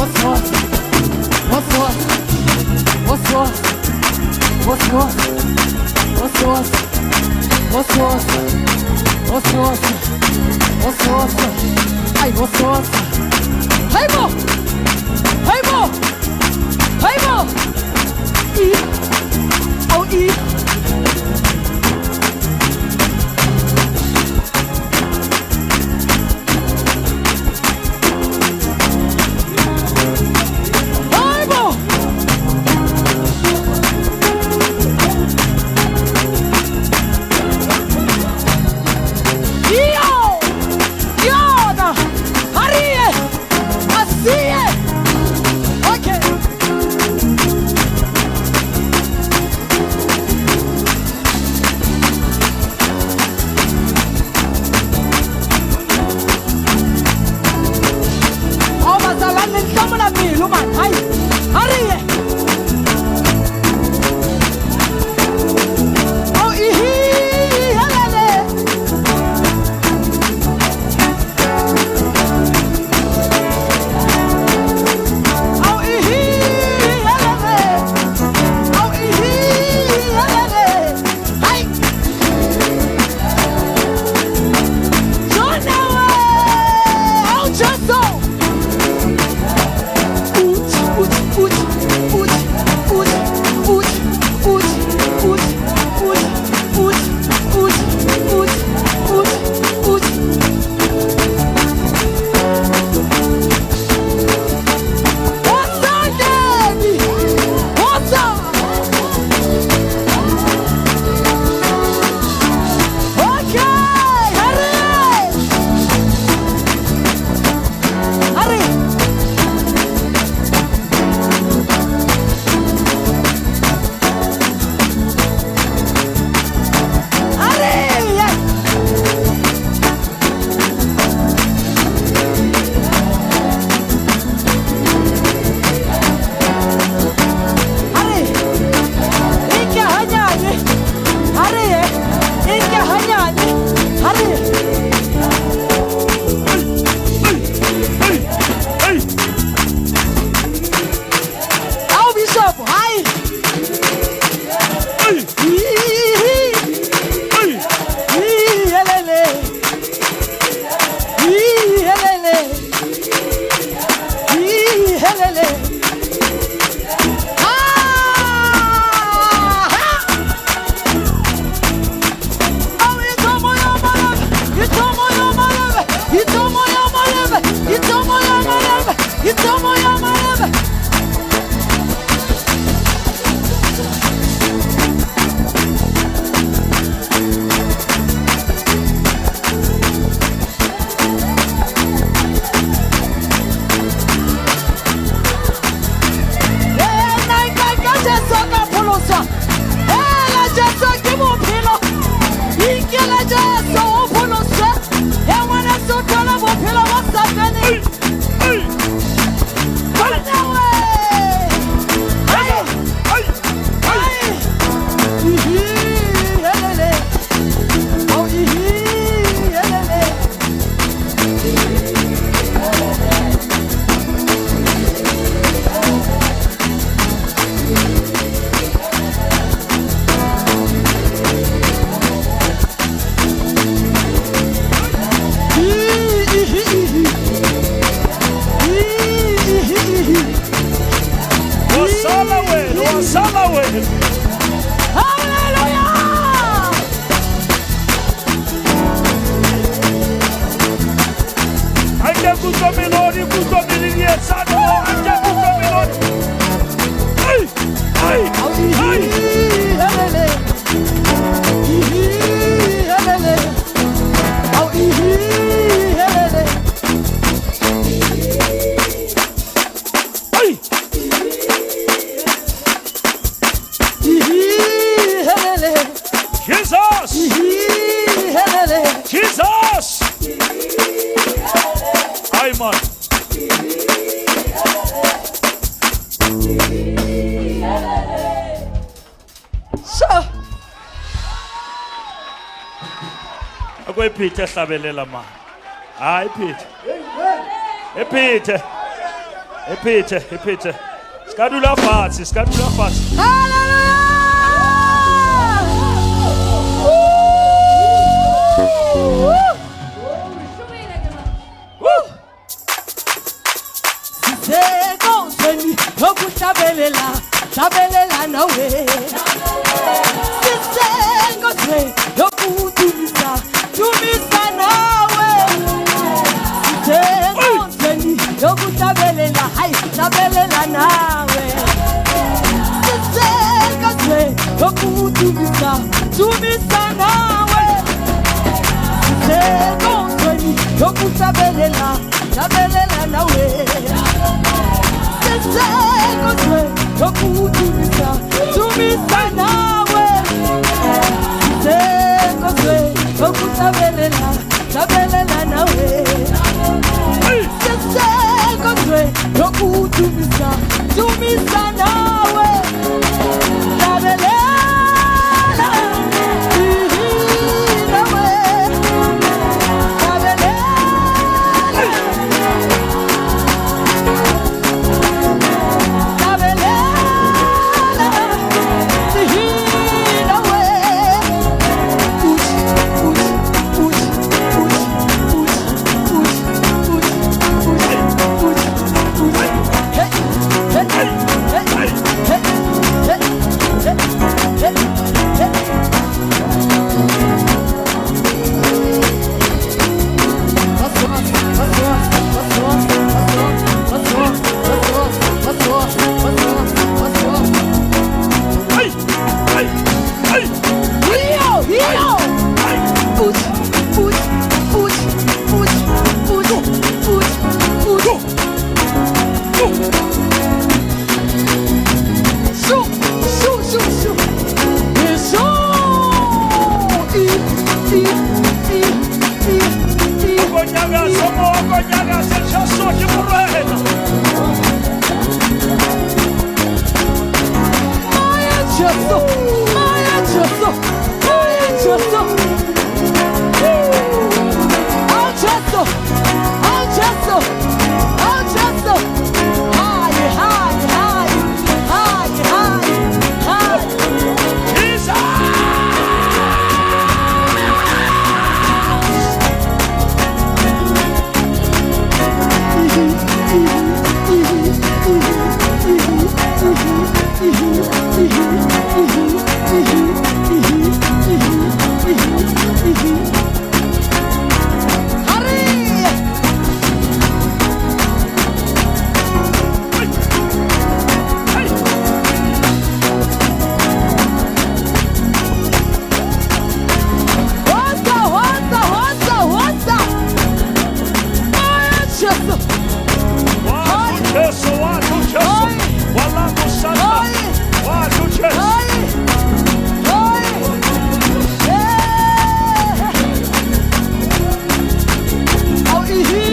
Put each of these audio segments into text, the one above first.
What's what's what's what's what's what's what's what's what's what's what's what's what's what's ay what's what's Hayibo! Hayibo! Hayibo! I Oh I Hayibo! Yo! Yona! Hariye! Asiye! Okay. Oh, bazalwane nihlomola pelo man. Hayi. Hariye. Oh, ihi, helele. Au ihi, helele. Au ihi, helele. Hai. Jona we. Au Jesu. Uch, uch, uch, uch, uch, uch, uch, uch, uch, uch, uch, uch, uch, uch. What's up, Daddy? What's up? Okay, hurry! Hurry! Hurry! Yes. Hurry! Inke hanyane. Hurry! Inke hanyane. Hurry! Hey! Awu Bishop, hayi. Hey! Hey! Helele. Helele. Helele. Ah! Oh, itomo yo malebe. Itomo yo malebe. Itomo yo malebe. Itomo yo malebe. Itomo yo malebe. Nna nka ka Jesu ka pholoswa. Hela Jesu ke bophelo. Inkela Jesu o pholoswe. E ngwaneso thola bophelo bo sa feleng. Hey! Banna we! Hai! Hey! Hai! Ihi, helele. Oh, ihi, helele. Ihi, ihi. Ihi, ihi. Wasala wena, wasala wena. Hallelujah! Anke kutswa melodi, kutswa meledietsane, anke kutswa melodi. Hey! Hey! Oh, Hey! ihi, helele. Ihi, helele. Oh, ihi, helele. Hey! Ihi, helele. Jesus! Ihi, helele. Jesus! Ay man. So, Akwe Peter hlabelela man. Hayi Peter. E Peter. E phete, e phete. Se ka dula fatshe, se ka dula fatshe. Sisekonzweni yokuhlabelela, hlabelela nawe. Sisenkonzweni yokudumisa, dumisa nawe. Sisenkonzweni yokuhlabelela, hayi, hlabelela nawe. Sisenkonzweni yokudumisa, dumisa nawe. Sisenkonzweni yokuhlabelela, hlabelela nawe. Sisenkonzweni yokudumisa, dumisa nawe. Sisenkonzweni yokuhlabelela, hlabelela nawe. Sisenkonzweni yokudumisa, dumisa nawe. Hlabelela, ihi nawe. Hlabelela. Hlabelela, ihi nawe. Ush, ush, ush, ush, ush, ush, ush, ush, ush, ush. Hey, hey, hey, hey, hey, hey, hey, hey. Hey, hey, hey, Rio, Rio. hey. Push, push, push, push, push, push, push. Go. Go. Shoo, shoo, shoo, shoo. Shoo. I, I, I, I, I. Konyakazo mo, konyakazo, Jesu ke morena. Maya Jesu, Maya Jesu, Maya Jesu. Oh Jesu, oh Jesu, oh Jesu. High, high, high, high, high, high. Jesus. Hurry! Hey. Hosa, hosa, hosa, hosa. Maya Jesu. Wa Jesu, wa Jesu. Wala kusanda. Wa Jesu. Ay! Ay! Eh! Oh, ihi,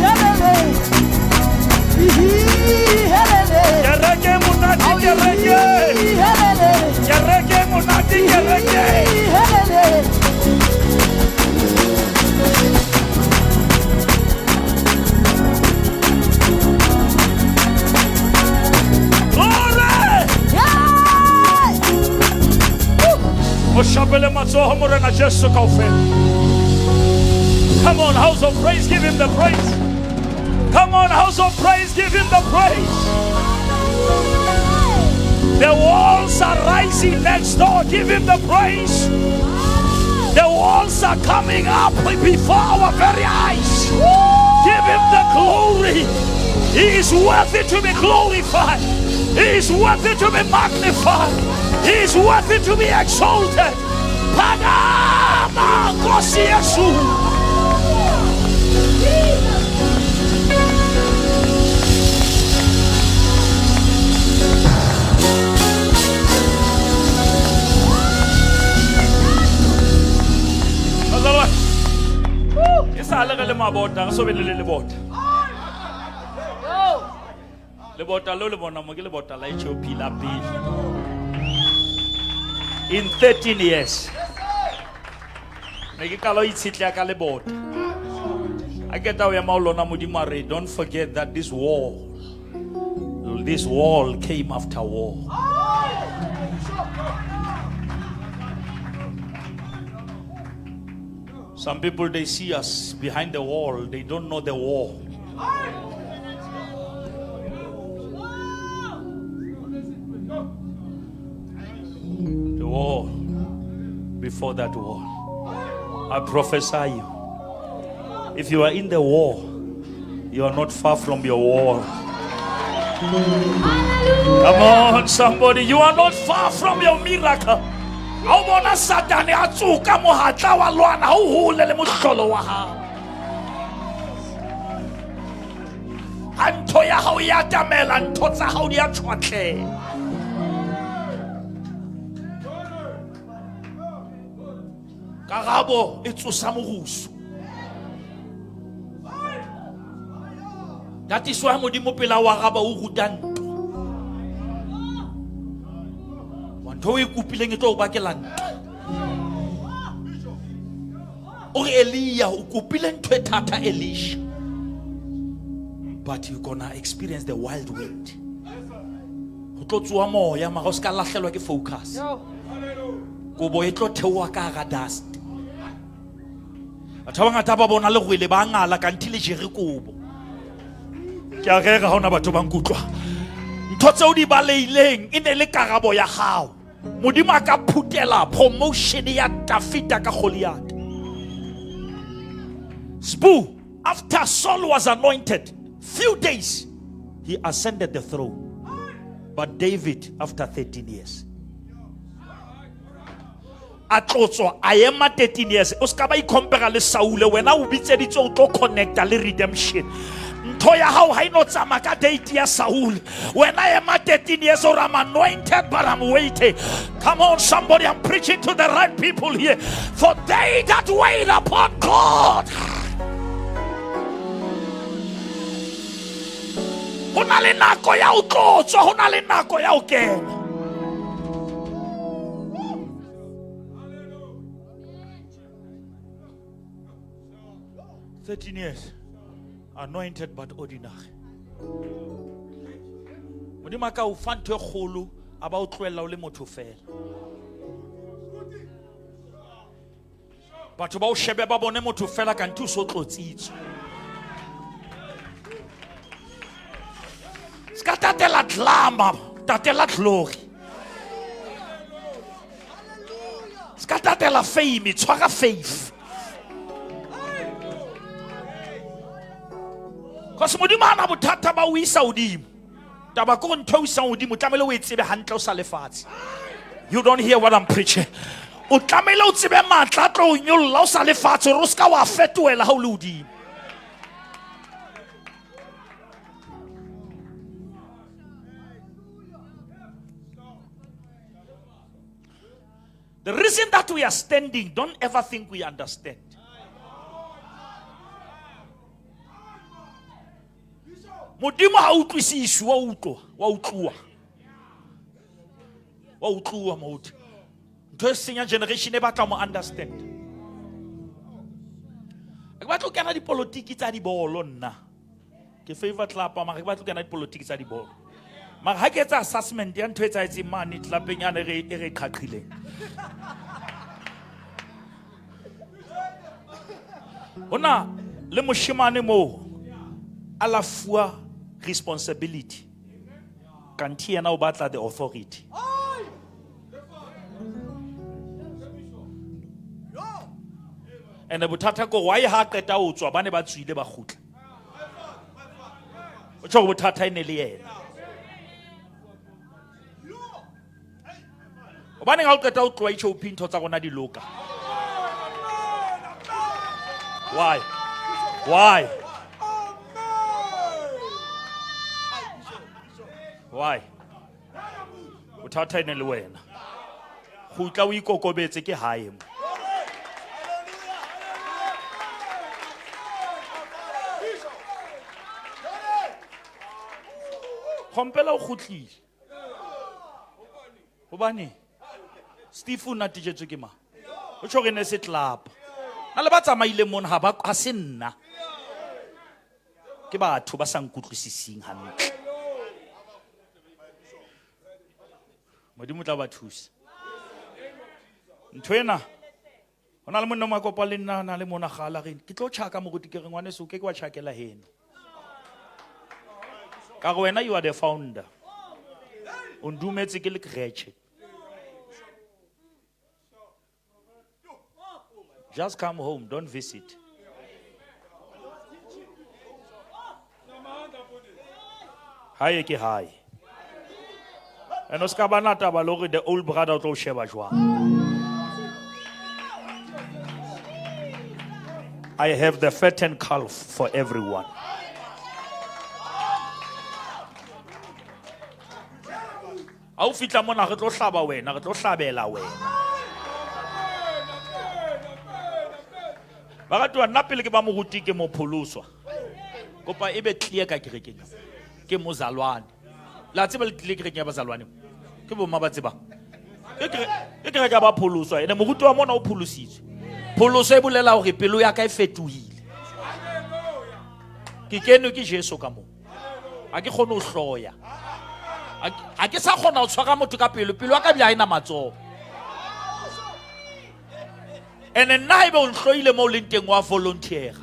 helele. Ihi, helele. Kereke monate, Oh, kereke. ihi, helele. Kereke monate, kereke. Ihi, helele. Glory. Yeah! O shapele matsoho morena Jesu kaofela. Come on, house of praise, give him the praise. Come on, house of praise, give him the praise. The walls are rising next door. Give him the praise. The walls are coming up before our very eyes. Give him the glory. He is worthy to be glorified. He is worthy to be magnified. He is worthy to be exalted. Phakama, Nkosi Yesu. Bazalwane, e sa le re le mabota, re so be le le lebota. Lebota leo le bona mo ke lebota la HOP la pele. In 13 years. Ne ke qala ho itshetleha ka lebota. A qeta ho ema ho lona, Modimo a re, don't forget that this wall came after war. Some people, they see us behind the wall, they don't know the war. The war before that wall. I prophesy you. If you are in the war, you are not far from your wall. Come on, somebody. You are not far from your miracle. Ha o bona Satane a tsoka mohatla wa lwana, ha o hole le mohlolo wa hao. Ha ntho ya hao e atamela, ntho tsa hao di a tshwatleha. Karabo e tsosa morusu. Tatiso ya Modimo pela wa araba o ruta ntwa. Wa ntho o e kopileng e tlo o bakela ntwa. O re Elia o kopile ntho e thata Elisha. But you're gonna experience the wild wind. Ho tlo tsoha moya mara o ska lahlelwa ke focus. Kobo e tlo theoha ka hara dust. Batho ba bangata ba bona lerwele ba ngala kanthe le jere kobo. Ke a rera ha hona batho ba nkutlwa. Ntho tseo di baleileng e ne le karabo ya hao. Modimo a ka phutela promotion ya Dafita ka Goliath. Sbu, after Saul was anointed, few days he ascended the throne. But David, after 13 years, a tlotswa a ema 13 years. O ska ba icompare le Saule, wena o bitseditse o tlo connecta le redemption. Ntho ya hao ha e no tsamaya ka date ya Saul. Wena ema 13 years or I'm anointed but I'm waiting. Come on somebody, I'm preaching to the right people here. For they that wait upon God. Ho na le nako ya ho tlotswa, ho na le nako ya ho kena. 13 years, anointed but ordinary. Modimo a ka o fa ntho e kgolo, a ba o tlohella o le motho fela. Batho ba o shebe ba bone motho fela kanthe o so tlotsitswe. Ska tatela glamour, tatela glory. Ska tatela fame, tshwara faith. Cause Modimo ha na bothata ba o isa hodimo. Taba ke hore ntho e o isang hodimo, tlamehile o e tsebe hantle o sa lefatshe. You don't hear what I'm preaching. O tlamehile o tsebe matla a tlo o nyolla o sa lefatshe hore o ska wa fetohela ha o le hodimo. The reason that we are standing, don't ever think we understand. Modimo ha utlwisiswe, wa utlwa, wa utluwa. Wa utluwa motho. Ntho e senya generation e batla mo understand. Ke batla ho kena dipolotiki tsa dibolo nna. Ke favor club mara ke batla ho kena dipolotiki tsa dibolo. Mara ha ke etsa assessment ya ntho e etsahetseng mane clubeng yane e re qhaqhileng. Hona le moshemane moo a la fuwa responsibility. Kanti yena o batla the authority. And bothata ko why ha qeta ho tswa ba ne ba tswile ba kgutla. O tjho hore bothata e ne le yena. Hobaneng ha o qeta ho tloha HOP ntho tsa rona di loka? Why? Why? Why? Bothata e ne le wena. Kgutla o ikokobetse ke hae mo. Kgompela o kgutlile. Hobane Steve o natijetswe ke mang? O tjho re ne se club. Na le ba tsamaileng mona ha ba ha se nna. Ke batho ba sa nkutlwisising hantle. Modimo o tla ba thusa. Ntho ena, ho na le monna o mong a kopa le nna, na le mona kgale, a re, ke tlo tjhaka moruti, ke re, ngwaneso, o ke ke wa tjhakela heno. Ka re wena you are the founder. O ndumetse ke le kretjhe. Just come home, don't visit. Hae ke hae. And o ska ba na taba le hore the old brother o tlo o sheba jwang. I have the fattened calf for everyone. Ha o fihla mona re tlo hlaba wena, re tlo hlabela wena. Baratuwa, nna pele ke ba moruti ke mopholoswa. Kopa e be clear ka kerekeng. Ke mozalwane. La tseba le tlile kerekeng ya bazalwane. Ke bo mma ba tsebang. Ke kereke ya ba pholoswa. Ene moruti wa mona o pholositswe. Pholoso e bolela hore pelo ya ka e fetohile. Ke kenwe ke Jesu ka moo. Ha ke kgone ho hloya. Ha ke sa kgona ho tshwara motho ka pelo. Pelo ya ka ebile ha e na matsoho. Ene nna haebe o nhloile moo leng teng wa volunteer.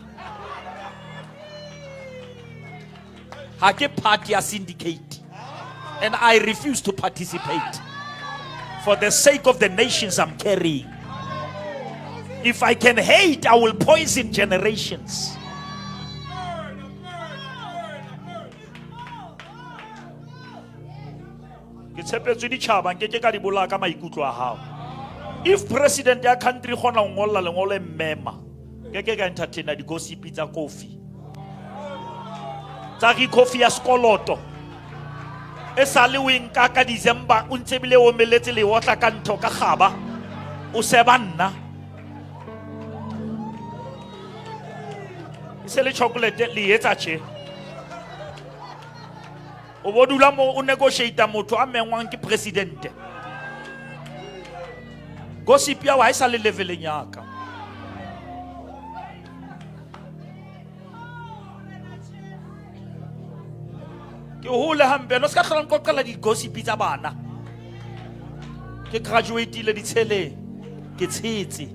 Ha ke part ya syndicate. And I refuse to participate. For the sake of the nations I'm carrying. If I can hate, I will poison generations. Ke tshepetswe ditjhaba, nke ke ka di bolaya ka maikutlo a hao. If president ya country kgona ho ngolla lengolo e mmema, ke ke ka entertaina di-gossip tsa kofi. Tsa re kofi ya sekoloto. E sale o e nka ka December, o ntse ebile o omeletse le otla ka ntho ka kgaba. O seba nna. E se le chocolate le etsa tje. O bo dula mo o negotiate motho a mengwang ke president. Gossip ya wa e sa le leveleng ya ka. Ke hole hampe, no se ka hlola nqoqela di-gossip tsa bana. Ke graduate-ile ditsheleng, ke tshetse.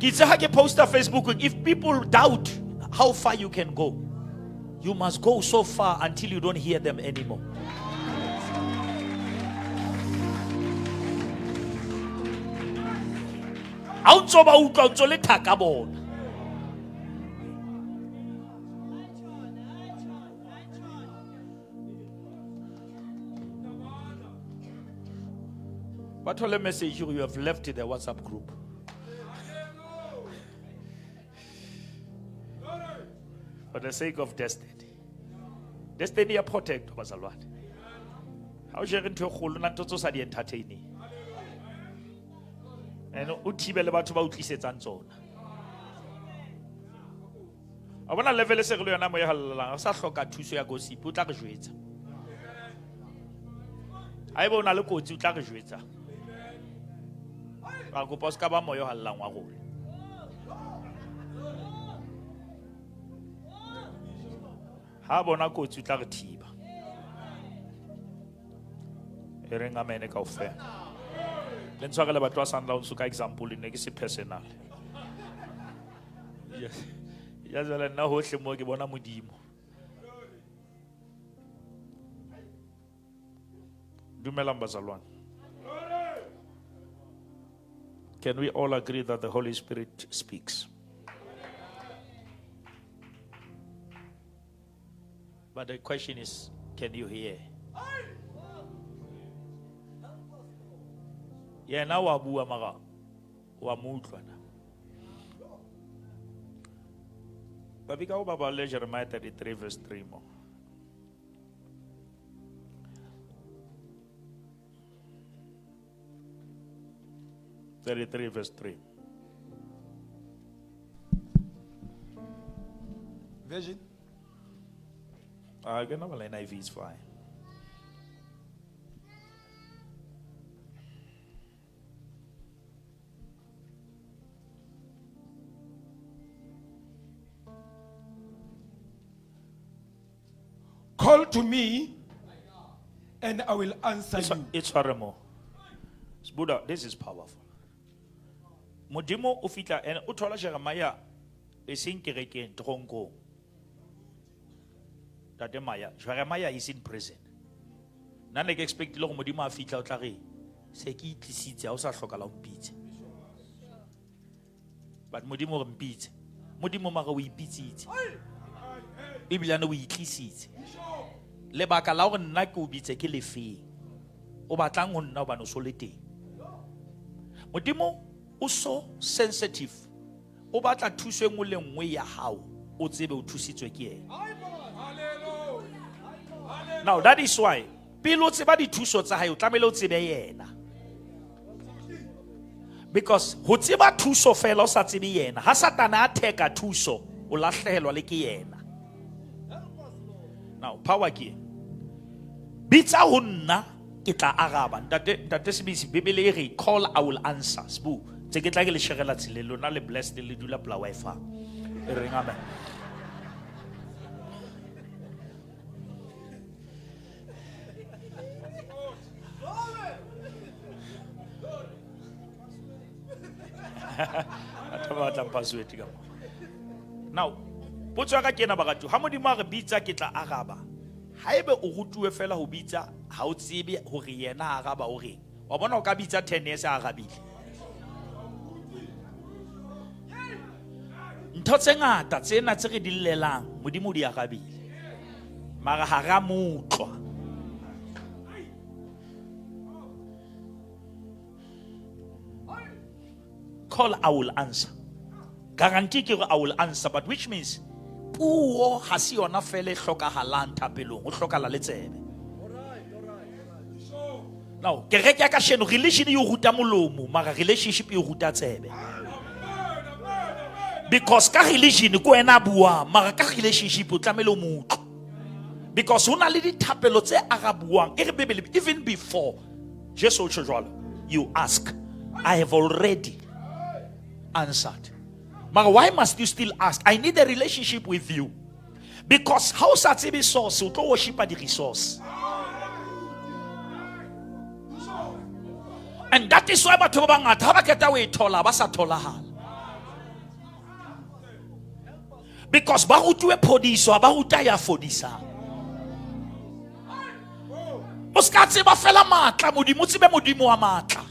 Ke itse ha ke posta Facebook, if people doubt how far you can go, you must go so far until you don't hear them anymore. Ha o ntso ba utlwa, o ntso le thaka bona. Ba thole message you have left the WhatsApp group. For the sake of destiny. Destiny ya protect bazalwane. Ha o jere ntho e kgolo na ntho tse o sa di entertaining. And o thibele batho ba o tlisetsang tsona. A bona level e se re le yona mo e halalelang, re sa hloka thuso ya gossip, o tla re jwetsa. Haeba o na le kotsi, o tla re jwetsa. Ra kopa o se ka ba moya o halalelang wa rona. Ha bona kotsi, o tla re thiba. E reng amen kaofela. Le ntshwarele batho ba Sundowns ka example, ne ke se personal. Yes. Ya jwale nna hohle mo ke bona Modimo. Dumelang bazalwane. Can we all agree that the Holy Spirit speaks? But the question is, can you hear? Yena wa bua mara wa mo utlwa na? Babi ka o ba balle Jeremiah 33 verse 3 mo. 33 verse 3. Version? Ah, ke nna bala NIV is fine. Call to me and I will answer you. E tshware mo. Buddha, this is powerful. Modimo o fitla and o thola Jeremiah e seng kerekeng tronkong. Tate Maya, Jeremiah is in prison. Nna ne ke expectile gore Modimo a fitla o tla re se ke itlisitse ha o sa hloka la o mpitse. But Modimo o re mpitse. Modimo mara o ipitsitse. Ebilane o itlisitse. Lebaka la hore nna ke o bitse ke lefeng? O batlang ho nna hobane o so le teng. Modimo o so sensitive. O batla thuso e nngwe le nngwe ya hao, o tsebe o thusitswe ke yena. Now that is why pele o tseba dithuso tsa hae o tlamehile o tsebe yena. Because ho tseba thuso fela o sa tsebe yena, ha Satana a theka thuso o lahlehelwa le ke yena. Now power ke e. Bitsa ho nna ke tla araba. Ntate, Ntate Sebisi, Bibele e re call I will answer. Sbu, tse ke tla ke le sherela tseleng lona le blessed le dula pela Wi-Fi. E reng amen. Batho ba batlang password ka mo. Now, potso ya ka ke ena baratu, ha Modimo a re bitsa ke tla araba. Haebe o rutuwe fela ho bitsa, ha o tsebe hore yena a araba o reng. Wa bona o ka bitsa 10 years a arabile. Ntho tse ngata tsena tse re di llelang, Modimo o di arabile. Mara ha ra mo utlwa. Call, I will answer. Guarantee ke hore I will answer, but which means puo ha se yona fela e hlokahalang thapelong, ho hlokahala le tsebe. Now, kereke ya kasheno, religion e o ruta molomo, mara relationship e o ruta tsebe. Because ka religion ke wena a buang, mara ka relationship o tlamehile o mo utlwe. Because ho na le dithapelo tse arabuang, e re Bibele, even before Jesu o tjho jwalo, you ask, I have already answered. Mara why must you still ask? I need a relationship with you. Because ha o sa tsebe source, o tlo worshipa di-resource. And that is why batho ba bangata ha ba qeta ho e thola, ba sa tholahala. Because ba rutuwe phodiso, ha ba ruta ya fodisang. O ska tseba fela matla Modimo, o tsebe Modimo wa matla.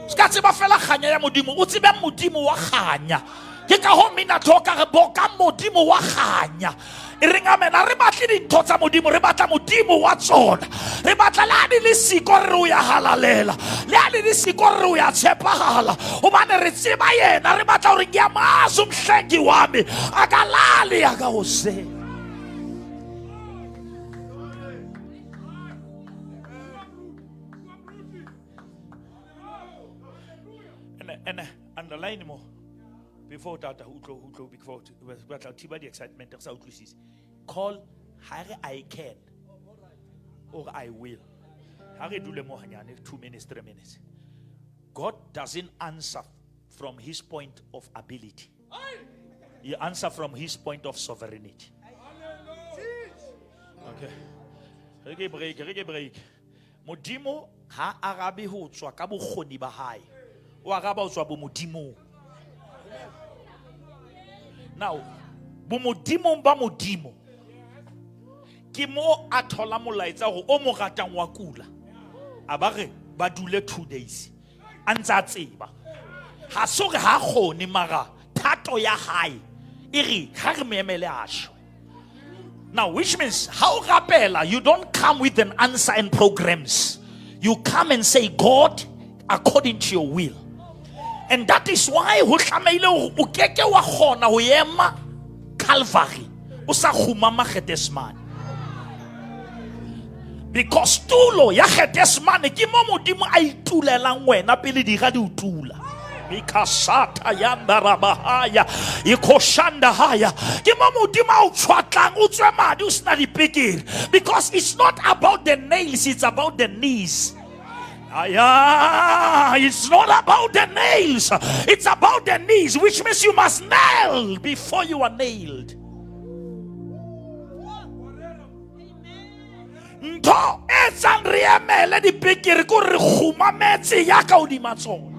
O ska tseba fela kganya ya Modimo, o tsebe Modimo wa kganya. Ke ka ho mina thoka re boka Modimo wa kganya. E reng amen, ha re batle dintho tsa Modimo, re batla Modimo wa tsona. Re batla le ha di le siko re o ya halalela, le ha di le siko re o ya tshepahala. Hobane re tseba yena, re batla hore ngiyamazi umhlengi wami, akalali akawoseli. And underline mo before tata utlo utlo before batla thiba di excitement re sa utlwisise. Call ha re I can or I will. Ha re dule mo hanyane 2 minutes 3 minutes. God doesn't answer from his point of ability. He answer from his point of sovereignty. Okay. Re ke break, re ke break. Modimo ha arabe ho tswa ka bokgoni ba hae. O araba ho tswa bomodimong. Now, bomodimong ba Modimo ke mo a thola molaetsa hore o mo ratang wa kula. A ba re ba dule 2 days. A ntse a tseba. Ha se hore ha kgone mara thato ya hae e re ha re mo emele a shwe. Now, which means how rapela, you don't come with an answer and programs. You come and say, God, according to your will. And that is why ho tlamehile hore o keke wa kgona ho ema Calvary o sa kgumama Gethsemane. Because tulo ya Gethsemane ke mo Modimo a itulelang wena pele dira di o tula. Mikasata yandarabahaya ikoshanda haya ke mo Modimo a o tshwatlang o tswe madi o sena dipekere. Because it's not about the nails, it's about the knees. Aya, it's not about the nails, it's about the knees, which means you must kneel before you are nailed. Ntho e etsang re emele dipekere ke gore re kgumametse ya ka hodima tsona.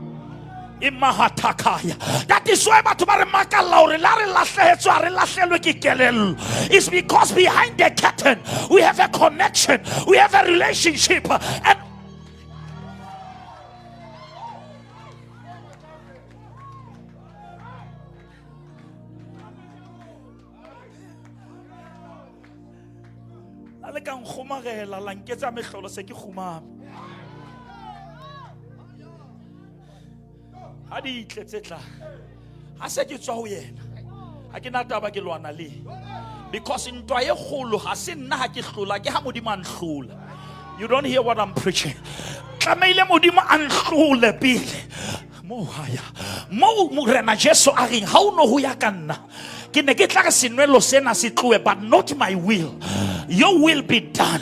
E mahathakaya. That is why batho ba re makalla hore la re lahlehetswe ha re lahlelwe ke kelello. It's because behind the curtain we have a connection, we have a relationship, and la le ka nkgomarela la nketsa mehlolo se ke kgumame. Ha di itle tse tlang, ha se ke tswa ho yena, ha ke na taba ke lwana le, because ntwa e kgolo ha se nna ha ke hlola, ke ha Modimo a nhlola. You don't hear what I'm preaching. Tlamehile Modimo a nhlole pele. Mo haya. Mo Morena Jesu a reng ha o no ho ya ka nna, ke ne ke tla re senwelo sena se tlohe, but not my will, your will be done.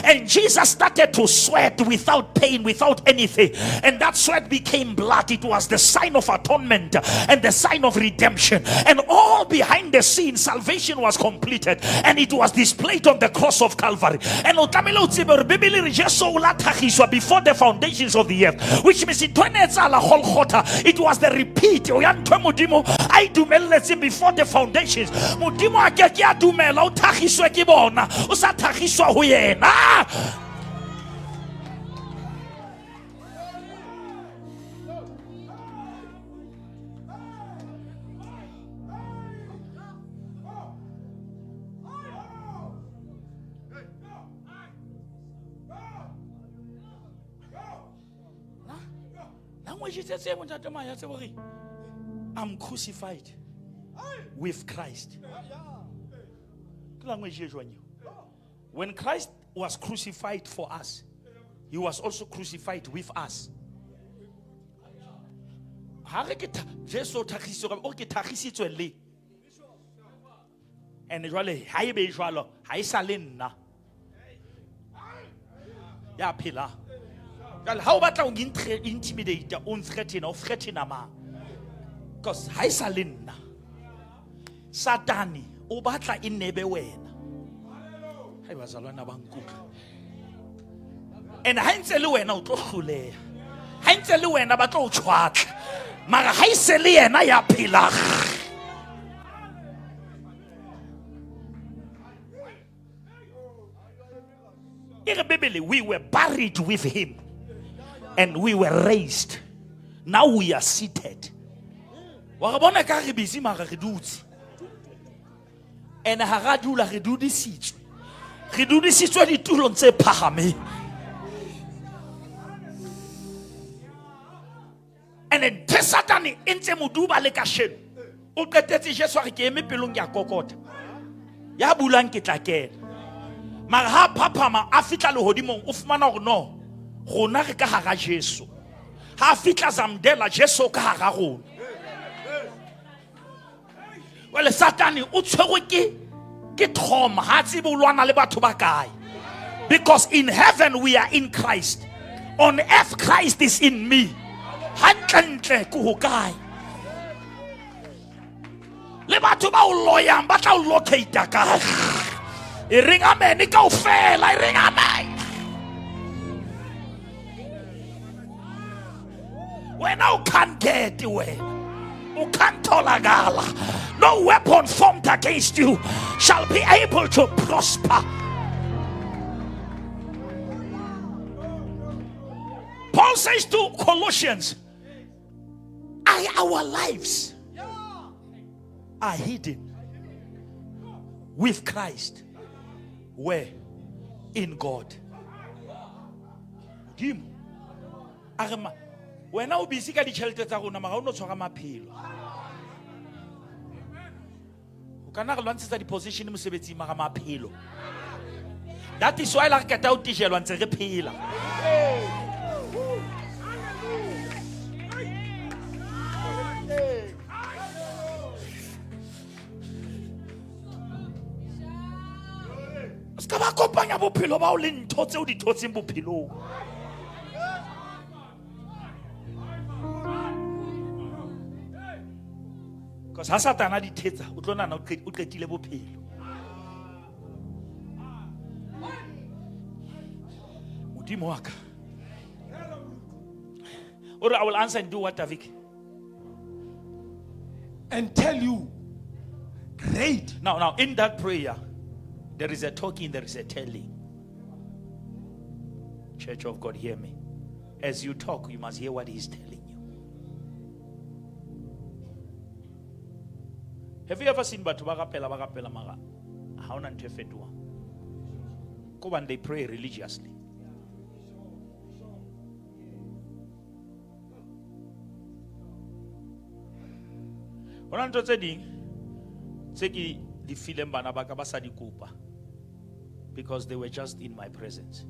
And Jesus started to sweat without pain, without anything, and that sweat became blood. It was the sign of atonement and the sign of redemption, and all behind the scenes salvation was completed, and it was displayed on the cross of Calvary. And o tlamehile o tsebe hore Bibele re Jesu o la thagiswa before the foundations of the earth, which means ntho e ne etsahala Golgotha, it was the repeat ya ntho e Modimo a e dumelletseng before the foundations. Modimo a ke ke a dumela o thagiswe ke bona, o sa thagiswa ho yena. Language tse tse bontate maya tse hore I'm crucified with Christ. Ke language e jwang eo? When Christ was crucified for us, he was also crucified with us. Ha re ke Jesu o thakgisitswe, o ke thakgisitswe le. And jwale ha ebe jwalo, ha e sa le nna ya phela. Jwale ha o batla ho intimidate, o nthreaten, o threaten mang? Because ha e sa le nna. Satane o batla e nebe wena. Hai bazalwana ba nkutlwa. And ha ntse le wena o tlo hloleha. Ha ntse le wena ba tlo o tshwatla. Mara ha e se le yena ya phela. E re Bibele, we were buried with him and we were raised. Now we are seated. Wa re bona ka re busy mara re dutse. And ha ra dula re dudisitswe. Re dudisitswe ditulong tse phahameng. And then ntho Satane e ntse moduba le kasheno. O qetetse Jesu a re ke eme pelong ke a kokota. Ya bulang ke tla kena. Mara ha phaphama a fihla lehodimong o fumana hore no rona re ka hara Jesu. Ha fihla Zamdela Jesu ka hara rona. Jwale Satane o tshwerwe ke trauma, ha tsebe o lwana le batho ba kae. Because in heaven we are in Christ. On earth Christ is in me. Hantle ntle ke ho kae? Le batho ba o loyang ba tla o locate kae? E reng amen kaofela, e reng amen. Wena o can't get wena. O can't tholakala. No weapon formed against you shall be able to prosper. Paul says to Colossians, our lives are hidden with Christ. Where? In God. Modimo a re ma wena o busy ka ditšhelete tsa rona mara o no tshwara maphelo. O ka nna re lwantshetsa di-position mosebetsing mara maphelo. That is why la re qeta ho tijelwa ntse re phela. Se ka ba kopanya bophelo ba o le ntho tseo di thotseng bophelong. Because ha Satana di thetsa, o tlo nahana o qetile bophelo. Modimo wa ka. O re, I will answer and do what, Davik? And tell you great. Now, in that prayer, there is a talking, there is a telling. Church of God, hear me. As you talk, you must hear what he's telling you. Have you ever seen batho ba rapela, ba rapela mara ha hona ntho e fetohang? Ko hobane they pray religiously. Hona ntho tse ding tse ke di fileng bana ba ka ba sa di kopa because they were just in my presence.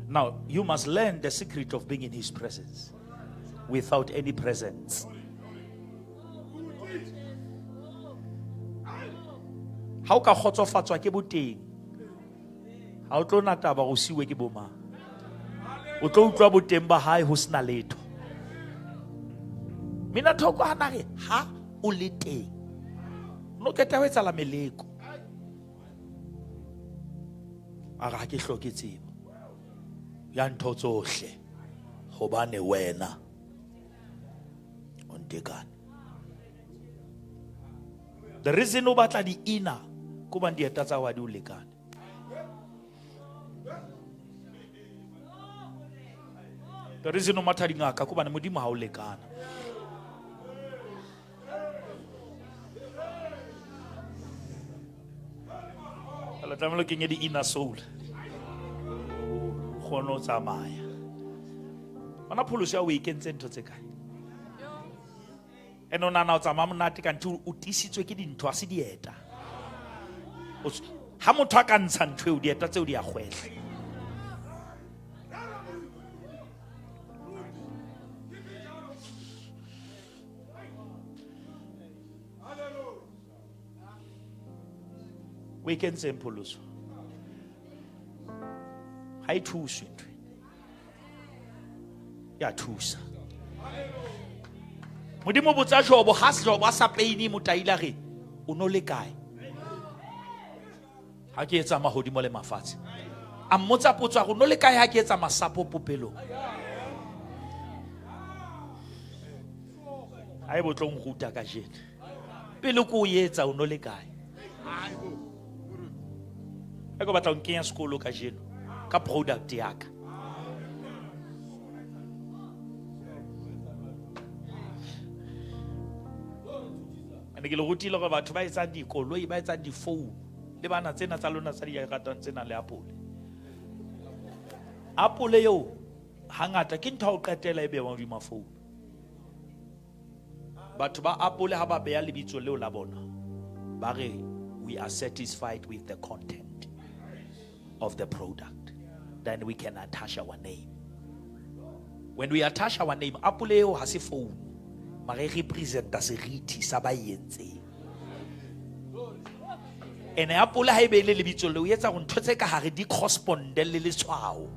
Now, you must learn the secret of being in his presence without any presence. Ha o ka kgotsofatswa ke boteng, ha o tlo na taba go siwe ke bomang. O tlo utlwa boteng ba hae ho sena letho. Mina thoko hana re ha o le teng. No qeta ho etsahala meleko. A re ha ke hloke tsebo ya ntho tsohle hobane wena o ntekane. The reason o batla di-ina ke hobane dieta tsa hao ha di o lekane. The reason o matha dingaka ke hobane Modimo ha o lekana. Le tlamehile o kenye di-inner soul. O kgone ho tsamaya. Bona pholoso ya o e kentse ntho tse kae? Ene o nahana o tsamaya monate kanthe o tiisitswe ke dintho, ha se dieta. Ha motho a ka ntsha ntho eo, dieta tseo di a kgwehla. O e kentseng pholoso? Ha e thuswe ntho ena. Ya thusa. Modimo botsa Jobo, ha Jobo a sa peine motaila re, o no le kae? Ha ke etsa mahodimo le mafatshe. A mmotsa potso a re, o no le kae ha ke etsa masapo popelong? Ha e bo tlo nruta kajeno. Pele ko o etsa o no le kae? Ha ke batla ho nkenya sekolo kajeno ka product ya ka. Ene ke le rutile hore batho ba etsang dikoloi, ba etsang di-phone, le bana tsena tsa lona tsa di ratang tsena le apole. Apole eo hangata ke ntho ya ho qetela e behwang hodima phone. Batho ba apole ha ba beha lebitso leo la bona, ba re we are satisfied with the content of the product. Then we can attach our name. When we attach our name, apole eo ha se phone, mara e representa seriti sa ba e entseng. Ene apole ha e beile lebitso leo, e etsa hore ntho tse ka hare di corresponde le letshwao,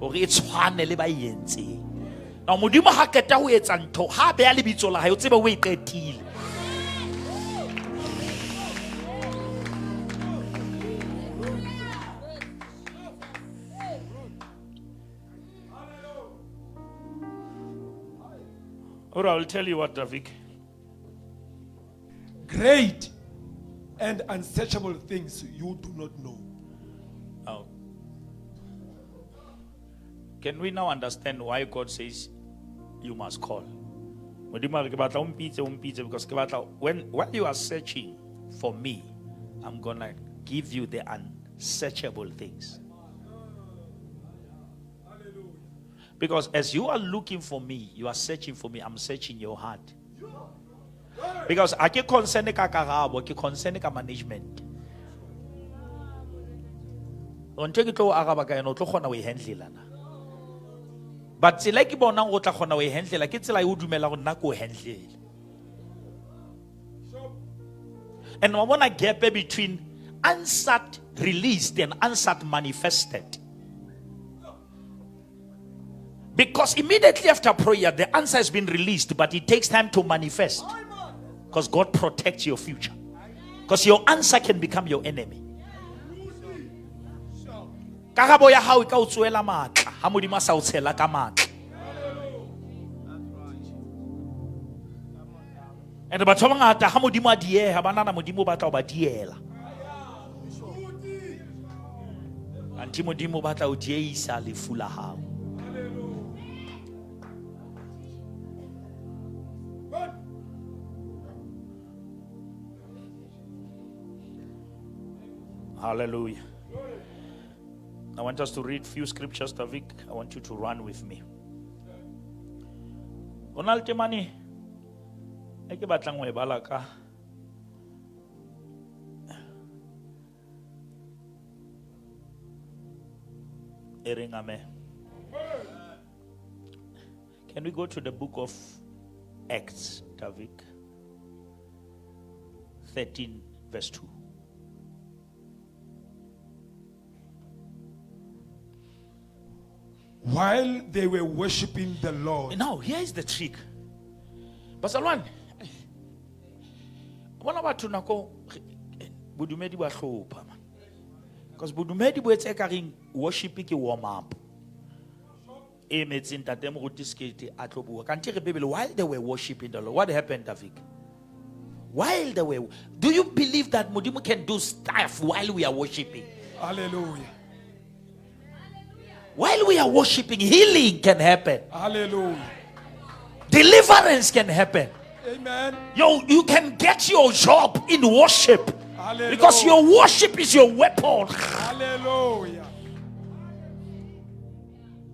hore e tshwane le ba e entseng. Now Modimo ha qeta ho etsa ntho, ha beha lebitso la hae, o tsebe o e qetile. All right, I will tell you what, Davik. Great and unsearchable things you do not know. Now, can we now understand why God says you must call? Modimo a re, ke batla o mpitse, o mpitse, because ke batla, while you are searching for me, I'm going to give you the unsearchable things. Because as you are looking for me, you are searching for me, I'm searching your heart. Because I ke concern ka karabo, ke concern ka management. Ntho e ke tlo araba ka yona, o tlo kgona ho e handle na. But tsela e ke bonang o tla kgona ho e handle, ke tsela e o dumelang hore nna ke o handle. And wa bona gap between answered released and answered manifested. Because immediately after prayer, the answer has been released, but it takes time to manifest. Because God protects your future. Because your answer can become your enemy. Karabo ya hao e ka o tsoela matla ha Modimo a sa o tshela ka matla. And batho ba bangata ha Modimo a dieha ba nahana Modimo o batla ho ba diela. Anthe Modimo o batla ho dieisa lefu la hao. Hallelujah. I want us to read few scriptures, Tavik. I want you to run with me. Ho na le temane e ke batlang ho e bala ka e reng amen. Can we go to the book of Acts, Tavik? 13 verse 2. While they were worshiping the Lord, Now, here is the trick. Bazalwane, bona batho nako bodumedi ba hlopha man. Because bodumedi bo etsa ekareng worship ke warm up. E emetseng ntate moruti Sekete a tlo bua. Kante re Bible, while they were worshiping the Lord, what happened, David? While they were, do you believe that Modimo can do stuff while we are worshiping? Hallelujah. While we are worshiping, healing can happen. Hallelujah. Deliverance can happen. Amen. You can get your job in worship. Hallelujah. Because your worship is your weapon. Hallelujah.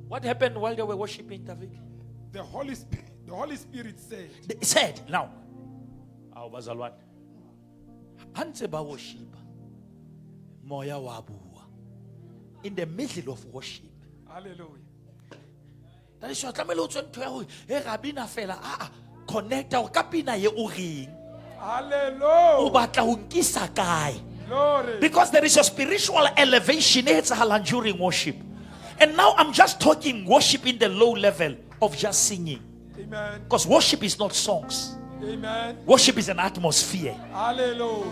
What happened while they were worshiping, David? The Holy Spirit, the Holy Spirit said, They said, now, ao bazalwane, ha ntse ba worship, moya wa bua. In the middle of worship. Hallelujah. That is why tlamehile o tswe ntho ya hore, "Hey, ra bina fela." Ah, ah, connecta hore ka pina ye o reng. Hallelujah. O batla ho nkisa kae? Glory. Because there is a spiritual elevation e etsahalang during worship. And now I'm just talking worship in the low level of just singing. Amen. Because worship is not songs. Amen. Worship is an atmosphere. Hallelujah.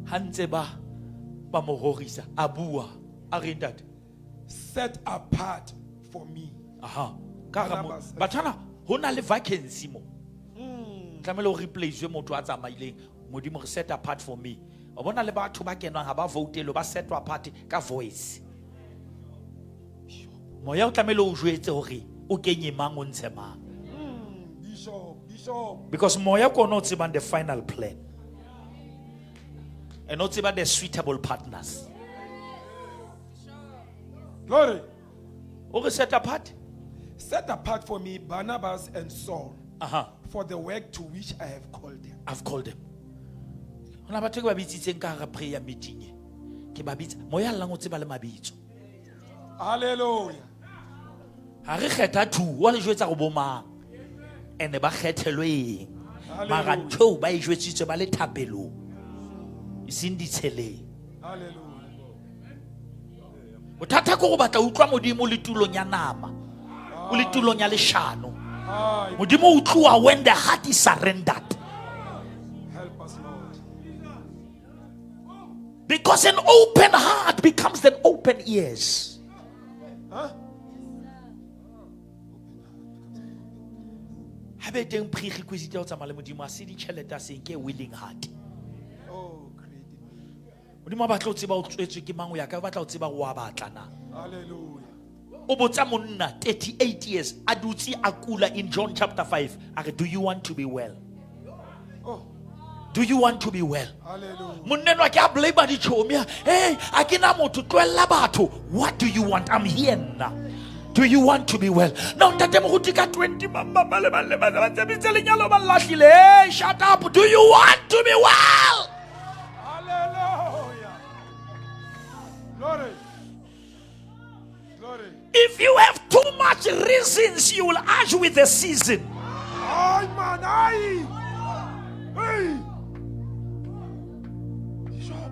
Ha ntse ba mo rorisa, a bua, a reng ntate? Set apart for me. Aha. Ka hara mo- Barnabas. Bathwana, ho na le vacancy mo. Tlamehile o replace motho a tsamaileng. Modimo re set apart for me. O bona le batho ba kenwang ha ba votelwe, ba set apart ka voice. Moya o tlamehile o jwetse hore o kenye mang o ntshe mang. Bishop, Bishop. Because moya ke ona o tsebang the final plan. And o tseba the suitable partners. Glory. O re set apart? Set apart for me Barnabas and Saul Aha. for the work to which I have called them. I've called them. Hona batho ke ba bitsitseng ka hara prayer meeting e. Ke ba bitsa. Moya llang o tseba le mabitso. Hallelujah. Ha re kgetha two, wa le jwetsa go bo mang. Ene ba kgethelwe eng. Mara Hallelujah. ntho eo ba e jwetsitswe ba le thapelong. E seng ditsheleng. Hallelujah. Bothata ke go batla ho utlwa Modimo le tulong ya nama. O le tulong ya leshano. Aye. Modimo o utluwa when the heart is surrendered. Help us, Lord. Because an open heart becomes an open ears. Huh? Ha be teng prerequisite ya ho tsamaya le Modimo, ha se ditjhelete, ha se ke willing heart. Oh, great. Modimo a batla ho tseba o tswetswe ke mang, o ya kae, o batla ho tseba o a batla na. Hallelujah. O botsa monna 38 years a dutse a kula in John chapter 5. A re, do you want to be well? Oh, Do you want to be well? hallelujah. Monna enwa ke a blame ditjhomi. Hey, a ke na motho, tlohella batho. What do you want? I'm here now. Do you want to be well? No, ntate moruti ka 20, ba, ba, ba, le, ba, le, ba, ba, tsebisitse lenyalo, ba lahlile. Hey, shut up. Do you want to be well? Hallelujah. Glory. Glory. If you have too much reasons, you will argue with the season. Ay, man, ay. Hey. Bishop.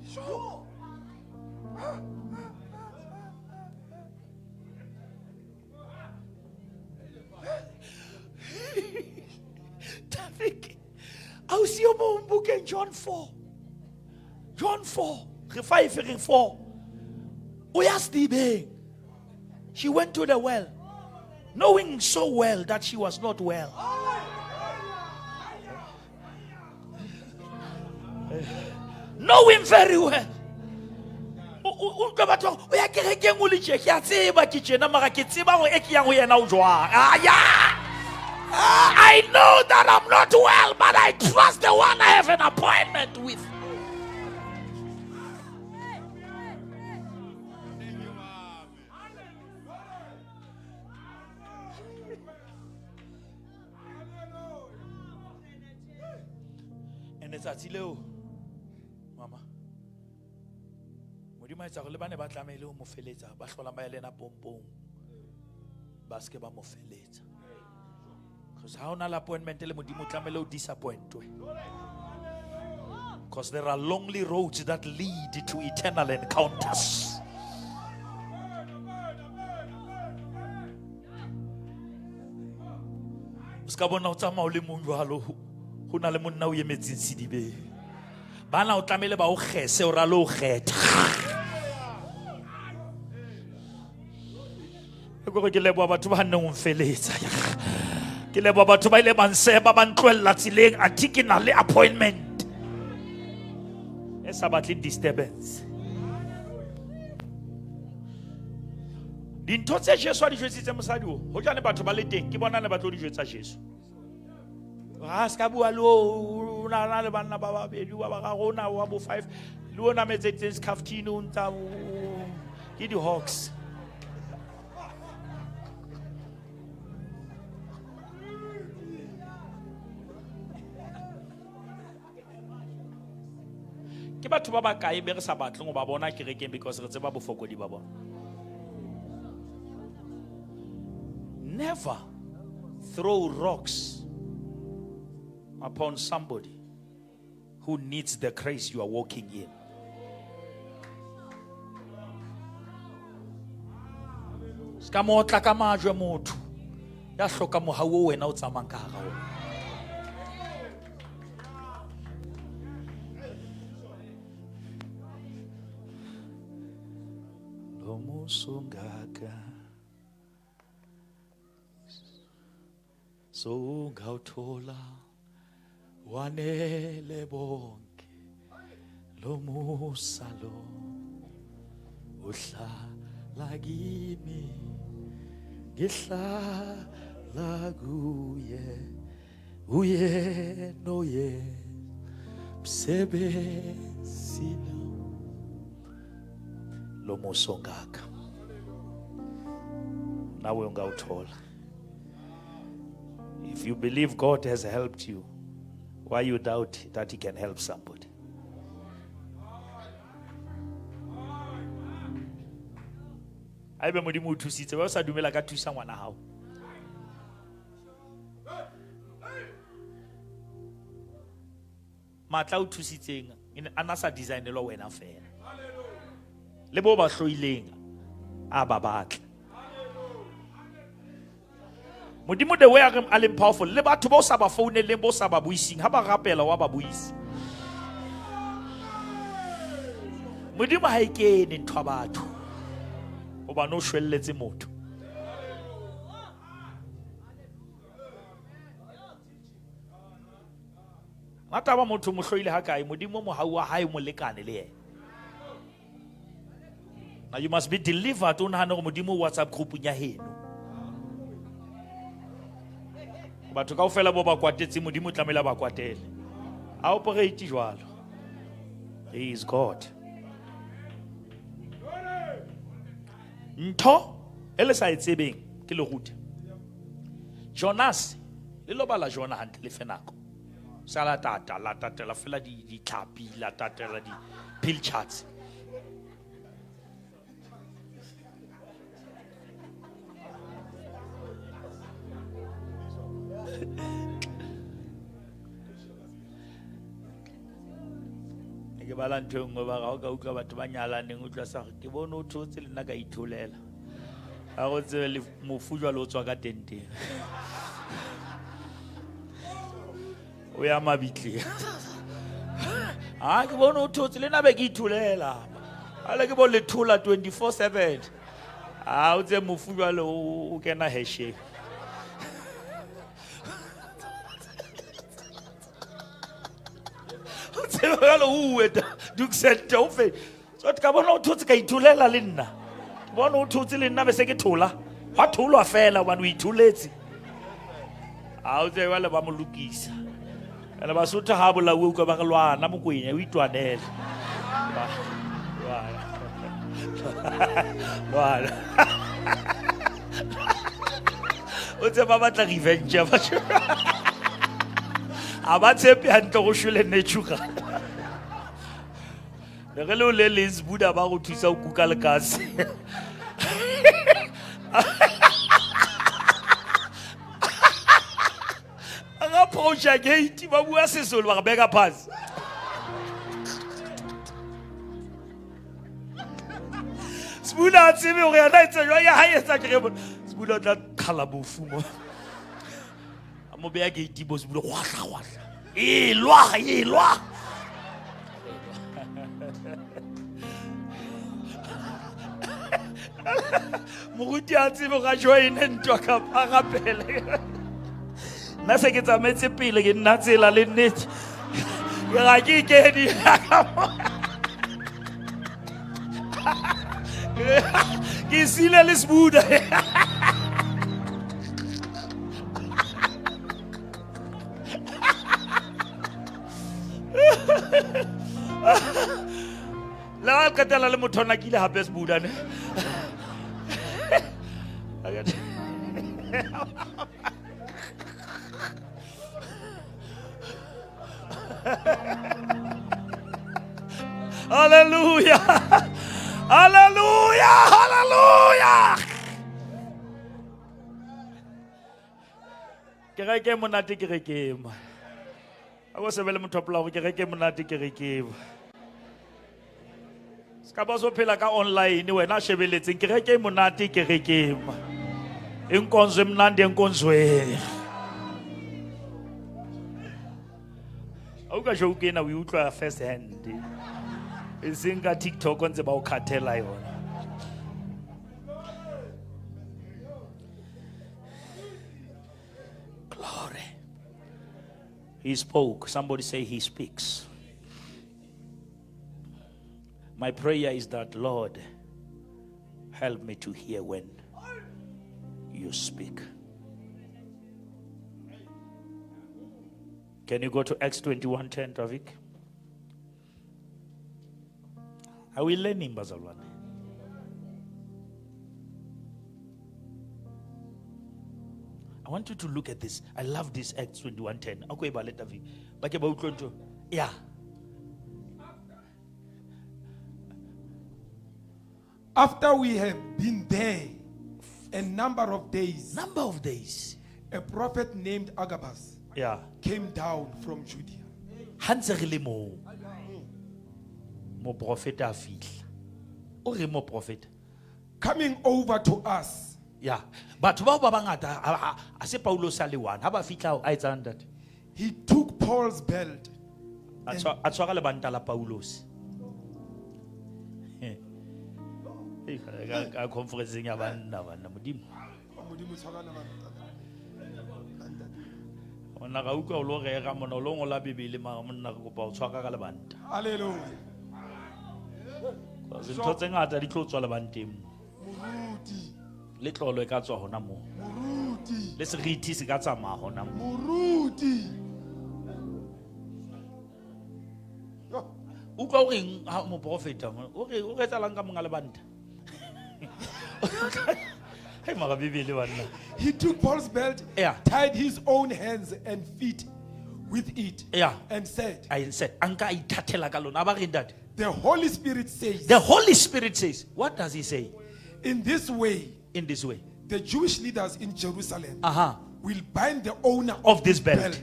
Bishop. Ausi yo mong bukeng John 4. John 4. Re 5 re 4. O ya sedibeng. She went to the well, knowing so well that she was not well. Knowing very well. O utlwa batho o ya kerekeng o le tje ke a tseba ke tjena mara ke tseba hore e ke yang ho yena o jwang. Ah, yeah. Ah, I know that I'm not well, but I trust the one I have an appointment with. And letsatsi leo mama modimo a etsa gore le ba ne ba tlamehile ho mo feletsa ba hlolang ba ya le ena pompong ba se ke ba mo feletsa because ha o na le appointment le modimo o tlamehile o disappointwe because there are lonely roads that lead to eternal encounters. O ska bona o tsamaya o le mong jwalo ho na le monna o emetseng sedibeng bana o tlamehile ba o kgese o rale o kgetha ke gore ke leboha batho ba nneng o mfeletsa ke leboha batho ba ile ba nseba ba ntlohella tseleng athe ke na le appointment e sa batle disturbance. Dintho tse Jesu a di jwetsitse mosadi o hojane batho ba le teng ke bona ne ba tlo di jwetsa Jesu ga se ka bua le o na na le banna ba babedi wa ba gararo o na wa bo five le o nametseditseng scaftine o ntsa ke di-hawks. Ke batho ba bakae be re sa batleng go ba bona kerekeng because re tseba bofokodi ba bona. Never throw rocks upon somebody who needs the grace you are walking in. Se ka mo otla ka majwe motho ya hloka mohau o wena o tsamayang ka hara ona. Lo musa ongaka sowungawuthola wanele bonke lo musa lo uhlala kimi ngihlala kuye uye noye msebenzi lo lo musa ongaka nawe ungawuthola. If you believe God has helped you, why you doubt that he can help somebody? Haebe modimo o thusitse ba o sa dumela ka thusa ngwana hao matla o thusitseng a na sa designelwa wena fela le bo ba hloileng a ba batla modimo the way a reng a leng powerful le batho ba o sa ba founeleng ba o sa ba buising ha ba rapela wa ba buisa modimo ha e kene ntho ya batho hobane o shwelletse motho. Ngata ba motho mo hloile ha kae modimo mohau wa hae mo lekane le yena. Now you must be delivered o nahane gore modimo WhatsApp group ya heno batho kaofela bo ba kwatetse modimo o tlamehile a ba kwatele a operate jwalo. He is God. Ntho e le sa e tsebeng ke le rute Jonas le lo bala Jona hantle le fe nako sa la tata la tatela fela di ditlhapi la tatela di pill charts. Ke bala ntho e nngwe ba ga o ka utlwa batho ba nyalaneng utlwa sa gore ke bone o thotse le nna ka itholela ga go tsebe le mofu jwale o tswa ka tenteng. O ya mabitleng. Ha ke bone o thotse le nna be ke itholela. Ale ke bo le thola 24/7. Ha o tse mofu jwale o kena hasheng. O tsebe jwale o uwe duksente o fe. So ka bona o thotse ka itholela le nna. Ke bona o thotse le nna be se ke thola. Hwa tholwa fela hobane o itholetse. Ha o tsebe jwale ba mo lokisa. Ene Basotho ha bolauwe utlwa ba re lwana Mokwena o itwanele. Lwana. Lwana. O tse ba batla revenge ba. A ba tshepe hantle go shwele natural. Le re le o le leng Buddha ba go thusa go kuka lekase. Ga approacha gate ba bua Sesolo ba re beka phansi. Sibula a tsebe gore yena etsa jwang ya hae etsa ke re bona. Sibula o tla qhala bofu mo. A mo beya gate bo Sibula gwahla gwahla. Elwa elwa. Moruti a tsebe ga joine ntwa kapa gapele. Nna se ke tsamaetse pele ke nna tsela le nnete. Ke ga ke ikedi. Ke sile le Sbuda. Le ga qetela le motho ona kile hape Sbuda ne. Hallelujah. Hallelujah. Hallelujah. Kereke e monate kereke e mo. A go sebele motho a gore kereke e monate kereke e mo. Se ka ba so phela ka online wena a shebeletseng kereke e monate kereke e mo. Inkonzo emnandi enkonzweni. A o ka joke ena o e utlwa first hand. E seng ka TikTok ntse ba o khathela yona. Glory. He spoke. Somebody say he speaks. My prayer is that, Lord, help me to hear when you speak. Can you go to Acts 21:10, Travik? Are we learning, bazalwane? I want you to look at this. I love this Acts 21:10. Ako e bale Tavik. Ba ke ba utlwe ntho. Yeah. After we have been there a number of days, Number of days. a prophet named Agabus Yeah. came down from Judea. Ha ntse re le moo. Moprofeta a fihla. O re moprofeta. Coming over to us, Yeah. Batho bao ba bangata ha se Paulos a le one. Ha ba fihla a etsang ntate. he took Paul's belt A tshwara lebanta la Paulos. Ka conference ya banna banna modimo. Modimo tshwarana banna. Monna ga utlwa o lo rera monna o lo ngola Bibele mara monna re kopa o tshwara ka lebanta. Hallelujah. Because ntho tse ngata di tlo tswa lebanteng. Moruti. Le tlolo e ka tswa hona moo. Moruti. Le serithi se ka tsamaya hona moo. Moruti. Utlwa o reng ha moprofeta o re o etsalang ka monga lebanta. Hey mara Bibele banna. He took Paul's belt, Yeah. tied his own hands and feet with it, Yeah. and said, I said, a nka a ithathela ka lona. A ba reng ntate? The Holy Spirit says, The Holy Spirit says, what does he say? In this way, In this way. the Jewish leaders in Jerusalem will bind the owner Of this belt.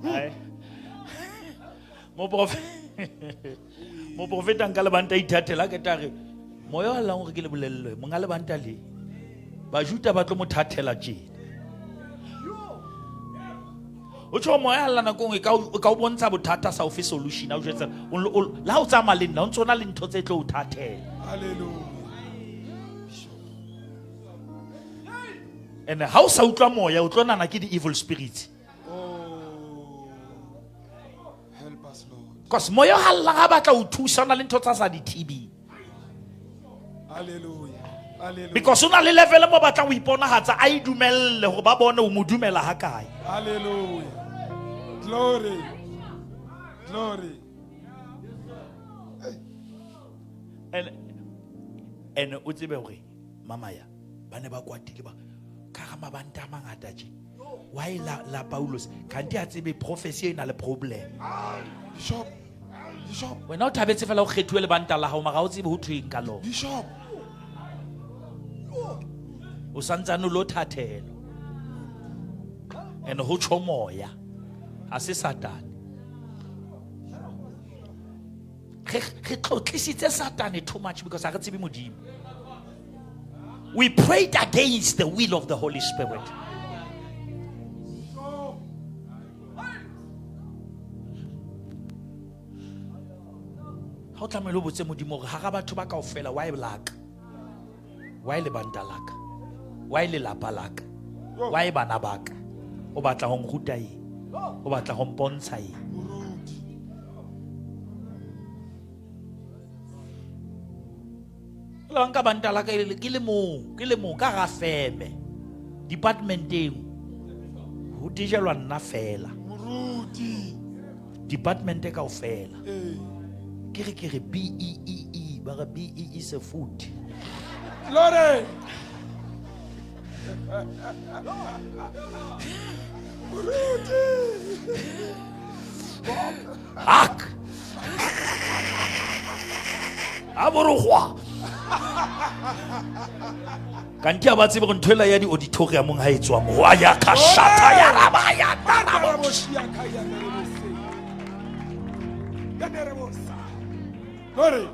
Aye. Moprofeta nka lebanta ithathela ke tla re moya wa llang gore ke le bolelelwe monga lebanta le Bajuta ba tlo mo thathela tjena. O tjho moya alla nako nngwe e ka o ka o bontsha bothata sa o fe solution a o jwetsa le ha o tsamaya le nna o ntso na le ntho tse tlo o thathela. Hallelujah. And ha o sa utlwa moya o tlo nana ke di-evil spirits. Oh. Help us, Lord. Because moya o hallang ha batla ho thusa o na le ntho tsa sa di thibeng. Hallelujah. Hallelujah. Because o na le level mo batlang ho iponahatsa a e dumelle hore ba bone o mo dumela ha kae. Hallelujah. Glory. Glory. And o tsebe hore mama ya ba ne ba kwatile ba ka ga mabanta a mangata tje. Why la Paulus kanti a tsebe prophecy e na le problem. Bishop. Bishop. Wena o thabetse fela o kgethuwe lebanta la hao mara ha o tsebe ho thweng ka lona. Bishop. O santsane o lo thathelwa. And ho tjho moya. Ha se Satane. Re tlotlisitse Satane too much because ha re tsebe Modimo. We prayed against the will of the Holy Spirit. Ha o tlamehile o botse Modimo hore hara batho ba kaofela, why laka? Why lebanta laka? Why lelapa laka? Why bana ba ka? O batla ho nruta eng? O batla ho mpontsha eng? Moruti. La nka banta la ka ke le mong, ke le mong ka ga feme. Department eo. Ho tijelwa nna fela. Moruti. Department e kaofela. Eh. Ke re ke re B E E E, ba re B E E se food. Glory. Moruti. Hak. A borogwa. Kanti ha ba tsebe hore ntho ela ya di-auditorium ha e tswa mo. Wa ya ka shata ya raba ya tarabo. Glory.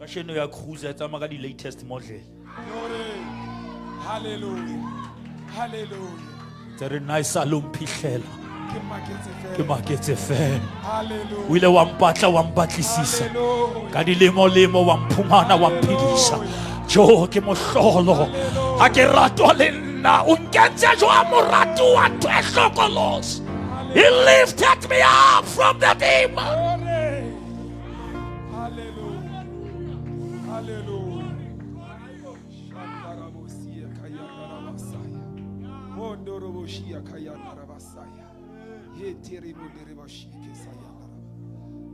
Kasheno ya cruiser e tsamaya ka di-latest model. Glory. Hallelujah. Hallelujah. Tse re nna e sa lo mphihlela. Ke maketse Ke fela. maketse fela. Hallelujah. O ile wa mpatla wa mpatlisisa. Hallelujah. Ka dilemo-lemo wa mphumana wa mphedisa. Jo ke mohlolo. Ha ke ratwa le nna o nkentse jwang morati wa ntho e hlokolosi. He lifted me up from the deep. Glory. Hallelujah. Hallelujah. Shandarabosia kayandarabasaya. Mondoroboshia kayandarabasaya. Heterebodereboshike sayandaraba.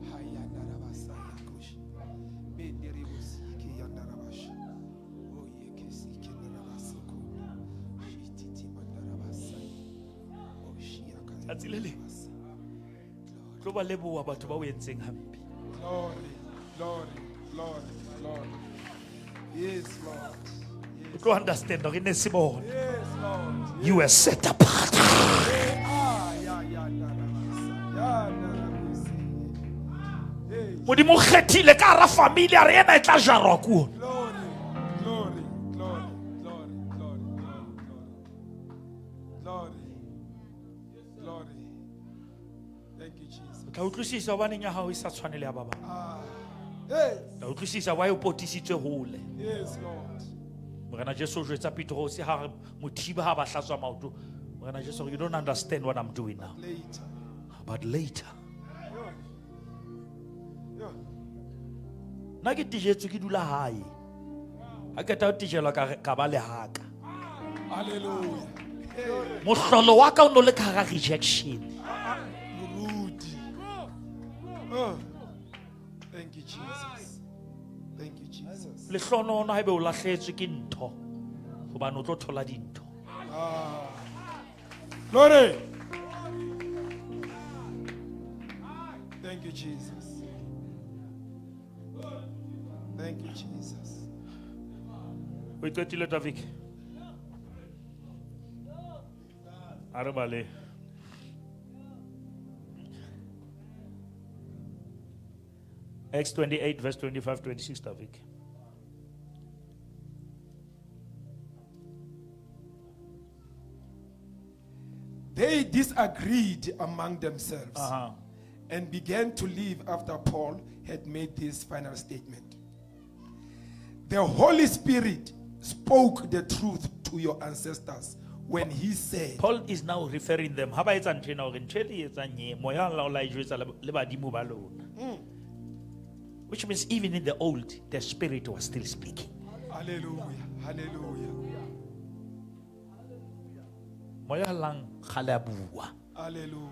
Hayandarabasaya kush. Menderebosike yandarabasha. Oyekesike narabasoko. Shititi mandarabasaya. Oshia Tsatsi le leng. kayandarabasa. Tlo ba leboha batho ba o entseng hampe. Glory, glory, glory, glory. Yes, Lord. O Yes, tlo understand hore e ne se bona. yes Lord. You were set apart. Ah, ya, ya, da, da, ba, sa. Ya, da, da, bo, si. Hey, Modimo o kgethile ka hara family a re ena e tla jarwa ke ona. glory, glory, glory, glory, glory, glory, glory. Glory. Glory. Thank you, Jesus. O tla utlwisisa hobaneng ya hao e sa tshwane le ya ba bang. Ah. Yes. O tla utlwisisa why o potisitswe hole. Yes, Lord. Morena Jesu o jwetsa Petrose ha re mothiba ha ba hlatswa maoto. Morena Jesu, you don't understand what I'm doing now. Later. But later. Yeah. Yeah. Nna ke tijetswe ke dula hae. Ha qeta ho tijelwa ka ba lehaka. Hallelujah. Hey. Mohlolo wa ka o no le ka hara rejection. Moruti. Oh. Thank you, Jesus. Thank you, Jesus. Lehlonono haebe o lahlehetswe ke ntho, hobane o tlo thola dintho. Ah. Glory. Thank you, Jesus. Thank you, Jesus. O e qetile, Tafik? A re bale. Acts 28 verse 25 26, Tafik. They disagreed among themselves and began to leave after Paul had made this final statement. The Holy Spirit spoke the truth to your ancestors when he said, Paul is now referring them. Ha ba etsa ntho ena hore ntho e le etsang e, moya wa Allah o la e jwetsa le badimo ba lona. Which means even in the old, the Spirit was still speaking. Hallelujah, hallelujah, Moya wa Allah kgale a bua. Hallelujah.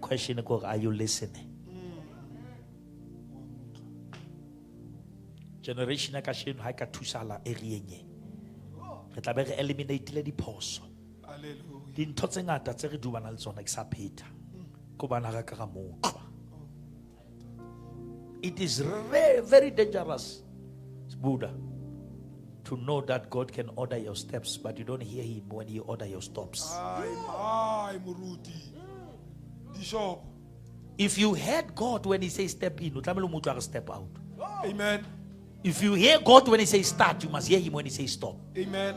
Question ke hore, are you listening? Generation ya kasheno ha e ka thusahala area-eng e, re tla be re eliminate-ile diphoso. Hallelujah. Dintho tse ngata tse re dubana le tsona ke sa pheta. Ke hobane ha re ka ra mo utlwa. It is very dangerous, Buddha, to know that God can order your steps, but you don't hear him when he order your stops. Ai, ai, Moruti. Bishop. If you heard God when he says step in, o tlamehile o mo utlwe a re step out. Amen. If you hear God when he says start, you must hear him when he says stop. Amen.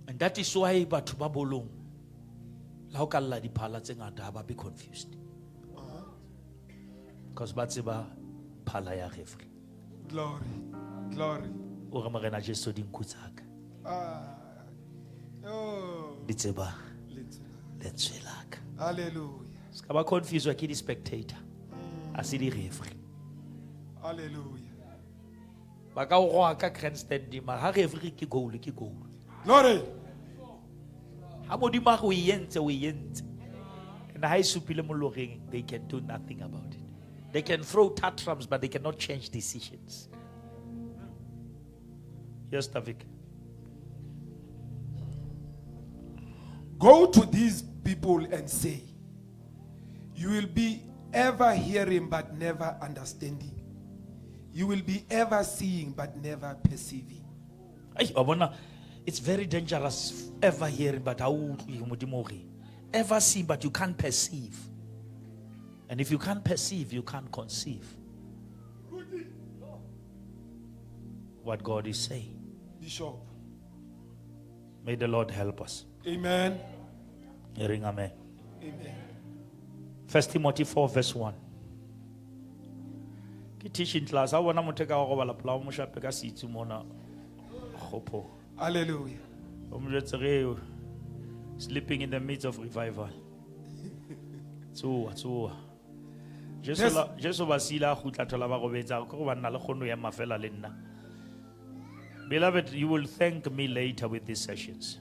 And that is why batho ba bolong, la ho ka lla diphala tse ngata ha ba be confused. Because ba tseba phala ya referee. Glory. Glory. O re Morena Jesu dinku tsa ka. Ah. Oh. Di tseba Lentswe. lentswe la ka. Hallelujah. Se ka ba confused ke di-spectator. A se di-referee. Hallelujah. Ba ka o roha ka grandstand, mara ha referee ke goal, ke goal. Glory. Ha Modimo a re o e entse, o e entse. And ha e supile moloreng, they can do nothing about it. They can throw tantrums, but they cannot change decisions. Yes, Tavik. Go to these people and say, you will be ever hearing but never understanding. You will be ever seeing but never perceiving. Ay, wa bona, it's very dangerous ever hearing but ha o utlwe Modimo o reng. Ever seeing but you can't perceive. And if you can't perceive, you can't conceive what God is saying. Bishop. May the Lord help us. Amen. Hearing amen. Amen. 1 Timothy 4 verse 1. Ke teaching class. Ha o bona motho e ka o robala pela o mo shape ka seitse mona. Kgopo. Hallelujah. O mo jwetse re sleeping in the midst of revival. Tsoha, tsoha. Jesu la, Jesu ba sila a kgutla thola ba robetsa, ke go ba nna le kgone ho ema fela le nna. Beloved, you will thank me later with these sessions.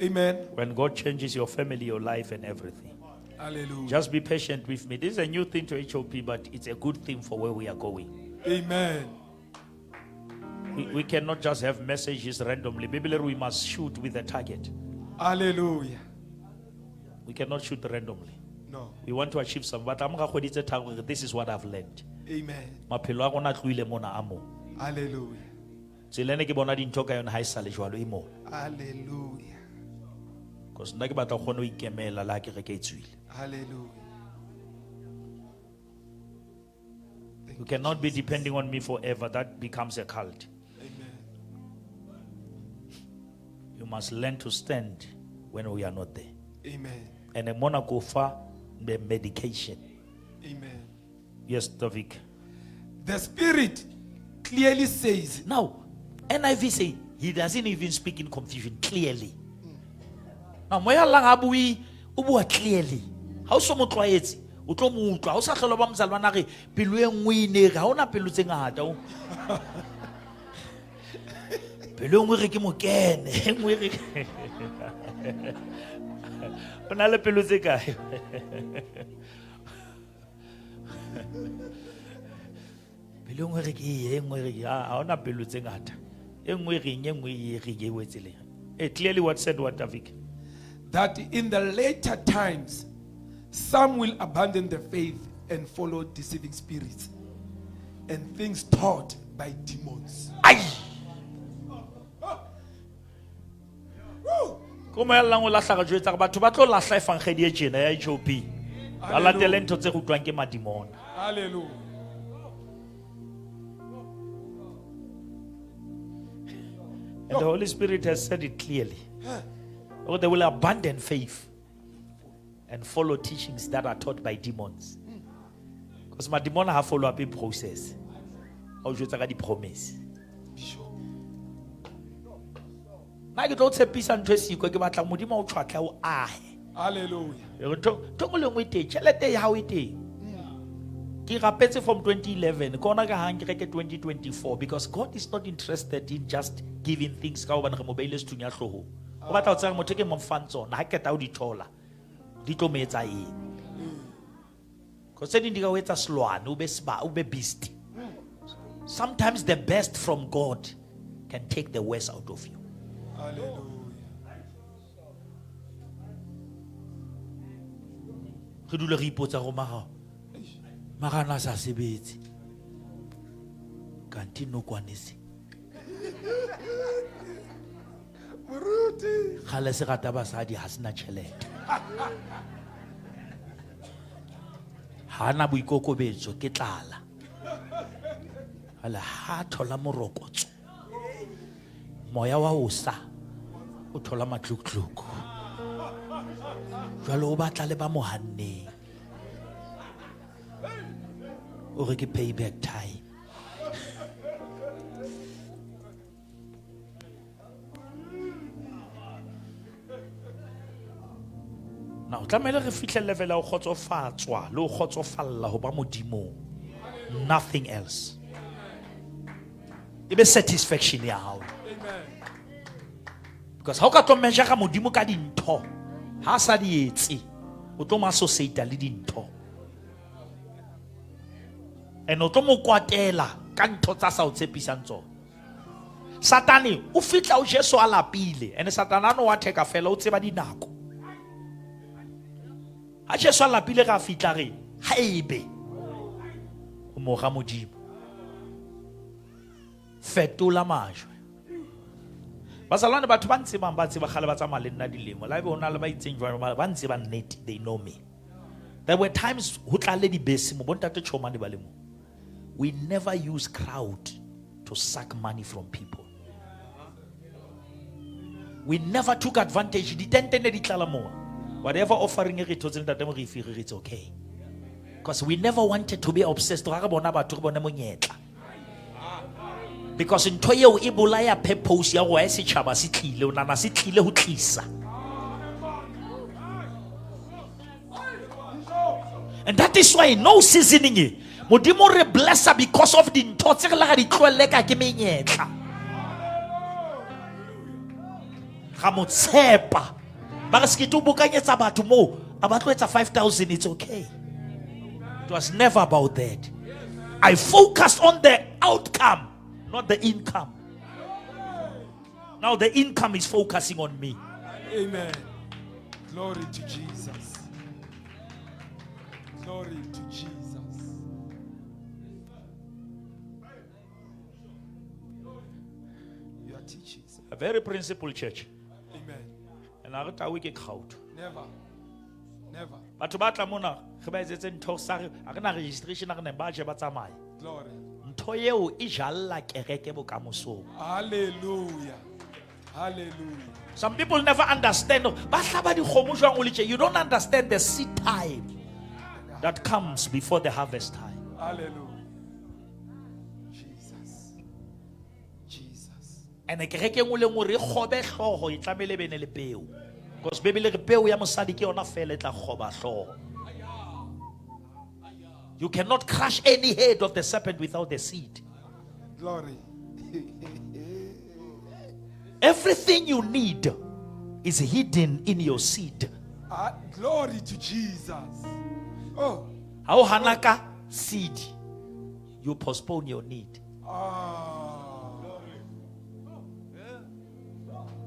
Amen. When God changes your family, your life and everything. Hallelujah. Just be patient with me. This is a new thing to HOP, but it's a good thing for where we are going. Amen. We cannot just have messages randomly. Maybe we must shoot with a target. Hallelujah. We cannot shoot randomly. No. We want to achieve something. But I'm going to say, this is what I've learned. Amen. Maphelo a rona a tlohile mona a mo. Hallelujah. Tsela ene ke bona dintho ka yona ha e sa le jwalo e mo. Hallelujah. Because nna ke batla ho kgona ho ikemela le ha kereke e tswile. Hallelujah. Thank You cannot be depending on me forever. That becomes a cult. Amen. You must learn to stand when we are not there. Amen. And mona ko fa the medication. Amen. Yes, Tavik. The Spirit clearly says. Now, NIV say he doesn't even speak in confusion clearly. Now, moya lang ha bue, o bua clearly. Ha o so mo tlwaetse, o tlo mo utlwa. Ha o sa hlola ba mozalwana re, pelo e nngwe e ne re, ha hona pelo tse ngata o. Pelo e nngwe re ke mo kene, e nngwe re O na le pelo tse kae? Pelo e nngwe re ke e, e nngwe re ke, ha hona pelo tse ngata. E nngwe reng, e nngwe e re ke e wetse le. Clearly what said what, Tavik? That in the later times, some will abandon the faith and follow deceiving spirits and things taught by demons. Ai! Ko moya llang o lahla re jwetsa hore batho ba tlo lahla evangeli e tjena ya HOP. Ba latele ntho tse rutwang ke madimona. Hallelujah. And the Holy Spirit has said it clearly. Oh, they will abandon faith and follow teachings that are taught by demons. Because my demon have follow up a process. O jwetsa ka di-promise. Bishop. Nna ke tlo o tshepisa ntho e siko ke batla Modimo a o tjhwatle o ahe. Hallelujah. E re Ntho ntho e nngwe le nngwe e teng, tjhelete ya hao e teng. Ke rapetse from 2011, ke ona ka hang ke reke 2024 because God is not interested in just giving things ka hobane re mo beile sethunya hloohong. O batla ho tseba motho ke mo fang tsona, ha qeta ho di thola, di tlo mo etsa eng. Because tse ding di ka o etsa selwane, o be seba, o be beast. Sometimes the best from God can take the worst out of you. Hallelujah. Re dule re ipotsa go mara mara na sa sebetse. Kanti nokwane se. Moruti. Kgale se rata basadi ha sena tjhelete. Ha na boikokobetso ke tlala. Jwale ha thola morokotso. Moya wa o sa o thola matlukutluku. Jwale o batla le ba mo hanneng. O re ke payback time. Now, tlamehile re fihle level ya ho kgotsofatswa le ho kgotsofalla ho ba Modimong. Nothing else. E be satisfaction ya hao. Amen. Because ha o ka tlo measure Modimo ka dintho, ha a sa di etse, o tlo mo associate le dintho. And o tlo mo kwatela ka ntho tsa sa o tshepisang tsona. Satane o fihla o Jesu a lapile, and Satane a no wa theka fela o tseba dinako. Ha Jesu a lapile ra fihla re haebe o mora Modimo. Fetola majwe. Bazalwane batho ba ntsebang ba tseba kgale ba tsamaya le nna dilemo. La ebe ho na le ba itseng jwalo ba ntseba nnete, they know me. There were times ho tlale dibese mo bontate Chomane ba le mo. We never use crowd to suck money from people. We never took advantage. Ditente ne di tlala moo. Whatever offering e re thotseng ntate Morifi, re re it's okay. Because we never wanted to be obsessed. Ra re bona batho re bone monyetla. Because ntho eo e bolaya purpose ya gore setjhaba se tlile, o nahana se tlile ho tlisa. And that is why no seasoning e Modimo re blessa because of dintho tse re la ga di tlohelle ka ke menyetla. Ga mo tshepa. Ba re sekete o bokanyetsa batho moo, a ba tlo etsa 5,000, it's okay. It was never about that. I focused on the outcome, not the income. Now the income is focusing on me. Amen. Glory to Jesus. Glory to Jesus. You are teaching. sir. A very principled church. Amen. And I re ke crowd. Never. Never. Batho ba tla mona re ba etsetse ntho sa re a re na registration a re ne ba je ba tsamaye. Glory. Ntho eo e jalla kereke bokamosong. Hallelujah. Hallelujah. Some people never understand. Ba hlaba dikgomo jwang o le tje? You don't understand the seed time that comes before the harvest time. Hallelujah. Jesus. Jesus. And kereke e nngwe le nngwe re kgobe hlooho e tlamehile e be ne le peo. Because Bibele re peo ya mosadi ke yona fela e tla kgoba hlooho. You cannot crush any head of the serpent without the seed. Glory. Everything you need is hidden in your seed. Ah, glory to Jesus. Oh. Ha o hana ka seed, you postpone your need. Ah.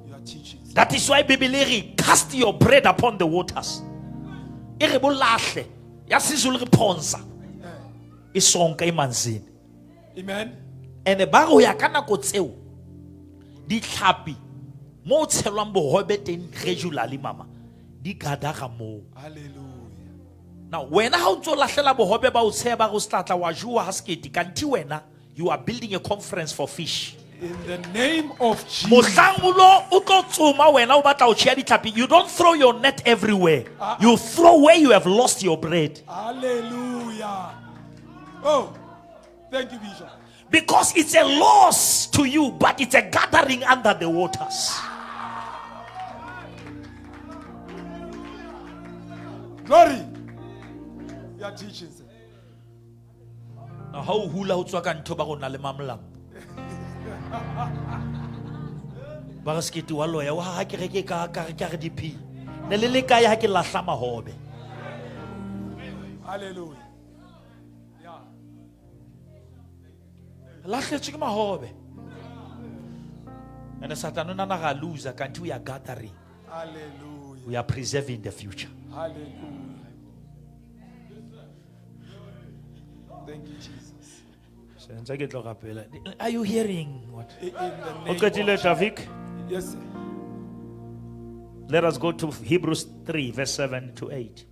You are teaching. That is why Bibele re cast your bread upon the waters. E re bolahle. Ya siZulu re phonsa. E sonka emanzini. Amen. And ba re ho ya ka nako tseo ditlhapi mo o tshelwang bohobe teng regularly mama di gadara moo. Hallelujah. Now wena ha o ntso lahlela bohobe ba o tsheha ba re o se tla tla wa jowa ha sekete kanti wena you are building a conference for fish. In the name of Jesus. Mohlang o lo o tlo tsoma wena o batla ho tjheha ditlhapi, you don't throw your net everywhere. You throw where you have lost your bread. Hallelujah. Oh, thank you, Bishop. Because it's a loss to you, but it's a gathering under the waters. Glory. You are teaching, sir. Now, ha o hula ho tswa ka ntho ba rona le mamolamo. Ba re sekete wa loya, wa ha kereke ka re DP. Ne le le kae ha ke lahla mahobe? Hallelujah. Yeah. Lahletswe ke mahobe. And Satan o nahana ra loser, kanti we are gathering. Hallelujah. We are preserving the future. Hallelujah. Thank you, Jesus. Ntse ke tlo rapela. Are you hearing what? In the O name qetile, of Tafik? Yes, sir. Let us go to Hebrews 3, verse 7 to 8.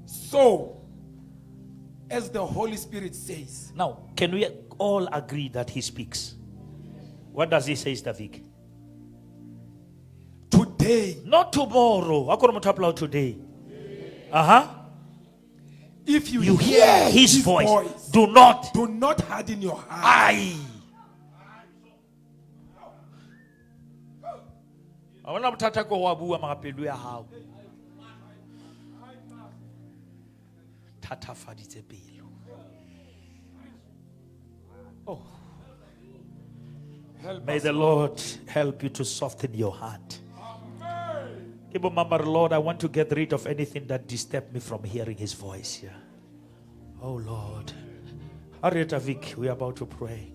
So, as the Holy Spirit says, Now, can we all agree that he speaks? What does he say, Tafik? Today, Not tomorrow. Akoro motho a polao today. If you, You hear his voice, do not. Do not harden your heart. Aye. Ha hona bothata ke ho a bua mara pelo ya hao. Thatafaditse pelo. Oh. Help May us. the Lord help you to soften your heart. Ke bo mama re, Lord, I want to get rid of anything that disturbs me from hearing his voice here. Oh Lord. Harriet Avik, we are about to pray.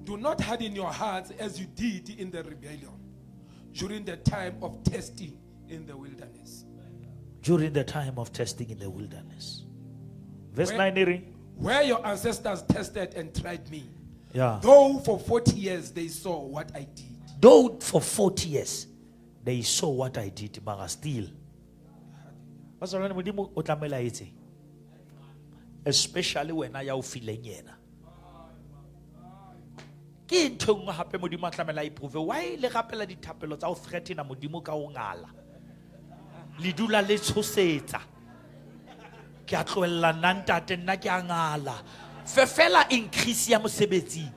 Do not harden your hearts as you did in the rebellion during the time of testing in the wilderness. During the time of testing in the wilderness. Verse Where 9, Eri. Where your ancestors tested and tried me. Yeah. Though for 40 years they saw what I did. Though for 40 years they saw what I did, mara still. Bazalwane, Modimo o tlamehile a etse. Especially wena ya o fileng yena. Ke ntho e nngwe hape Modimo a tlamehile a iprove. Why le rapela dithapelo tsa ho threatena Modimo ka ho ngala? Le dula le tshosetsa. Ke a tlohella nna ntate, nna ke a ngala. Fefela increase ya mosebetsing.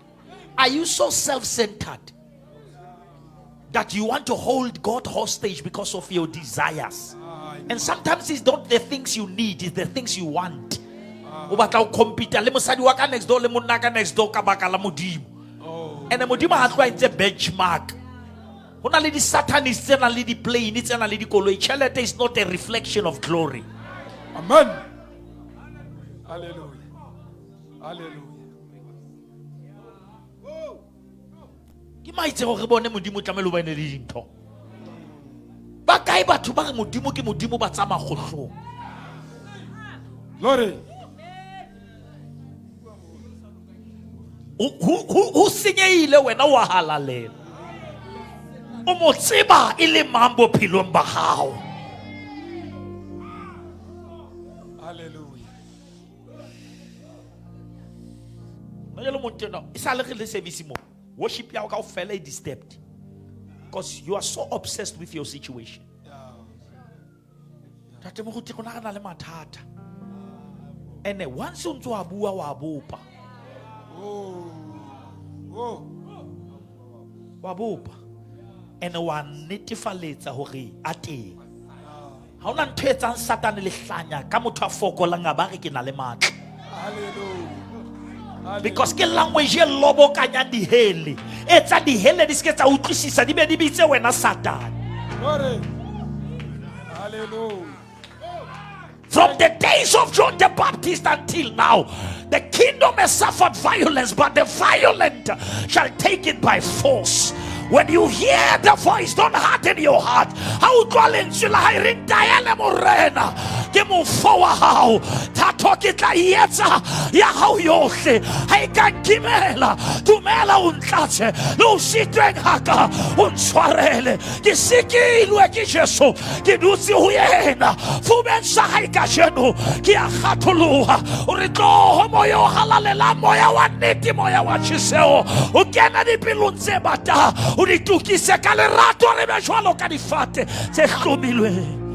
Are you so self-centered that you want to hold God hostage because of your desires? And sometimes it's not the things you need, it's the things you want. O batla ho compete le mosadi wa ka next door le monna ka next door ka baka la Modimo. And Modimo ha tloha entse benchmark. Ho na le di-satanists tse nang le di-plane, tse nang le dikoloi. Tjhelete is not a reflection of glory. Amen. Hallelujah. Hallelujah. Ke maitse hore re bone Modimo tlamehile o bane le dintho. Ba kae batho ba re Modimo ke Modimo ba tsamaya kgohlong? Glory. Ho senyehile wena wa halalela. O mo tseba e le mang bophelong ba hao? Hallelujah. Nna jwale motho enwa, e sa le re le service mo. Worship ya hao kaofela e disturbed. Because you are so obsessed with your situation. Yeah. Ntate moruti, rona re na le mathata. And once o ntso wa bua, wa bopa. Oh. Oh. Wa bopa. And wa netefaletsa hore a teng. Ha hona ntho e etsang Satane lehlanya ka motho a fokolang a ba re ke na le matla. Hallelujah. Because ke language e lobokanyang dihele. E etsa dihele di se ke tsa utlwisisa, di be di bitse wena Satane. Glory. Hallelujah. From the days of John the Baptist until now, the kingdom has suffered violence, but the violent shall take it by force. When you hear the voice, don't harden your heart. Ha o utlwa lentswe la hae, re ntaele Morena. Ke mofo wa hao. Thato ke tla e etsa ya hao yohle. Ha e ka nkimela, dumela o ntlatse. Le ho sitweng ha ka, o ntshwarele. Ke sikilwe ke Jesu, ke dutse ho yena. Fubeng sa hae kajeno, ke a kgatholoha. O re tloho moya o halalelang, moya wa nnete, moya wa tjheseho. O kena dipelong tse batang, o di tukise ka lerato, re be jwalo ka difate tse hlomilweng.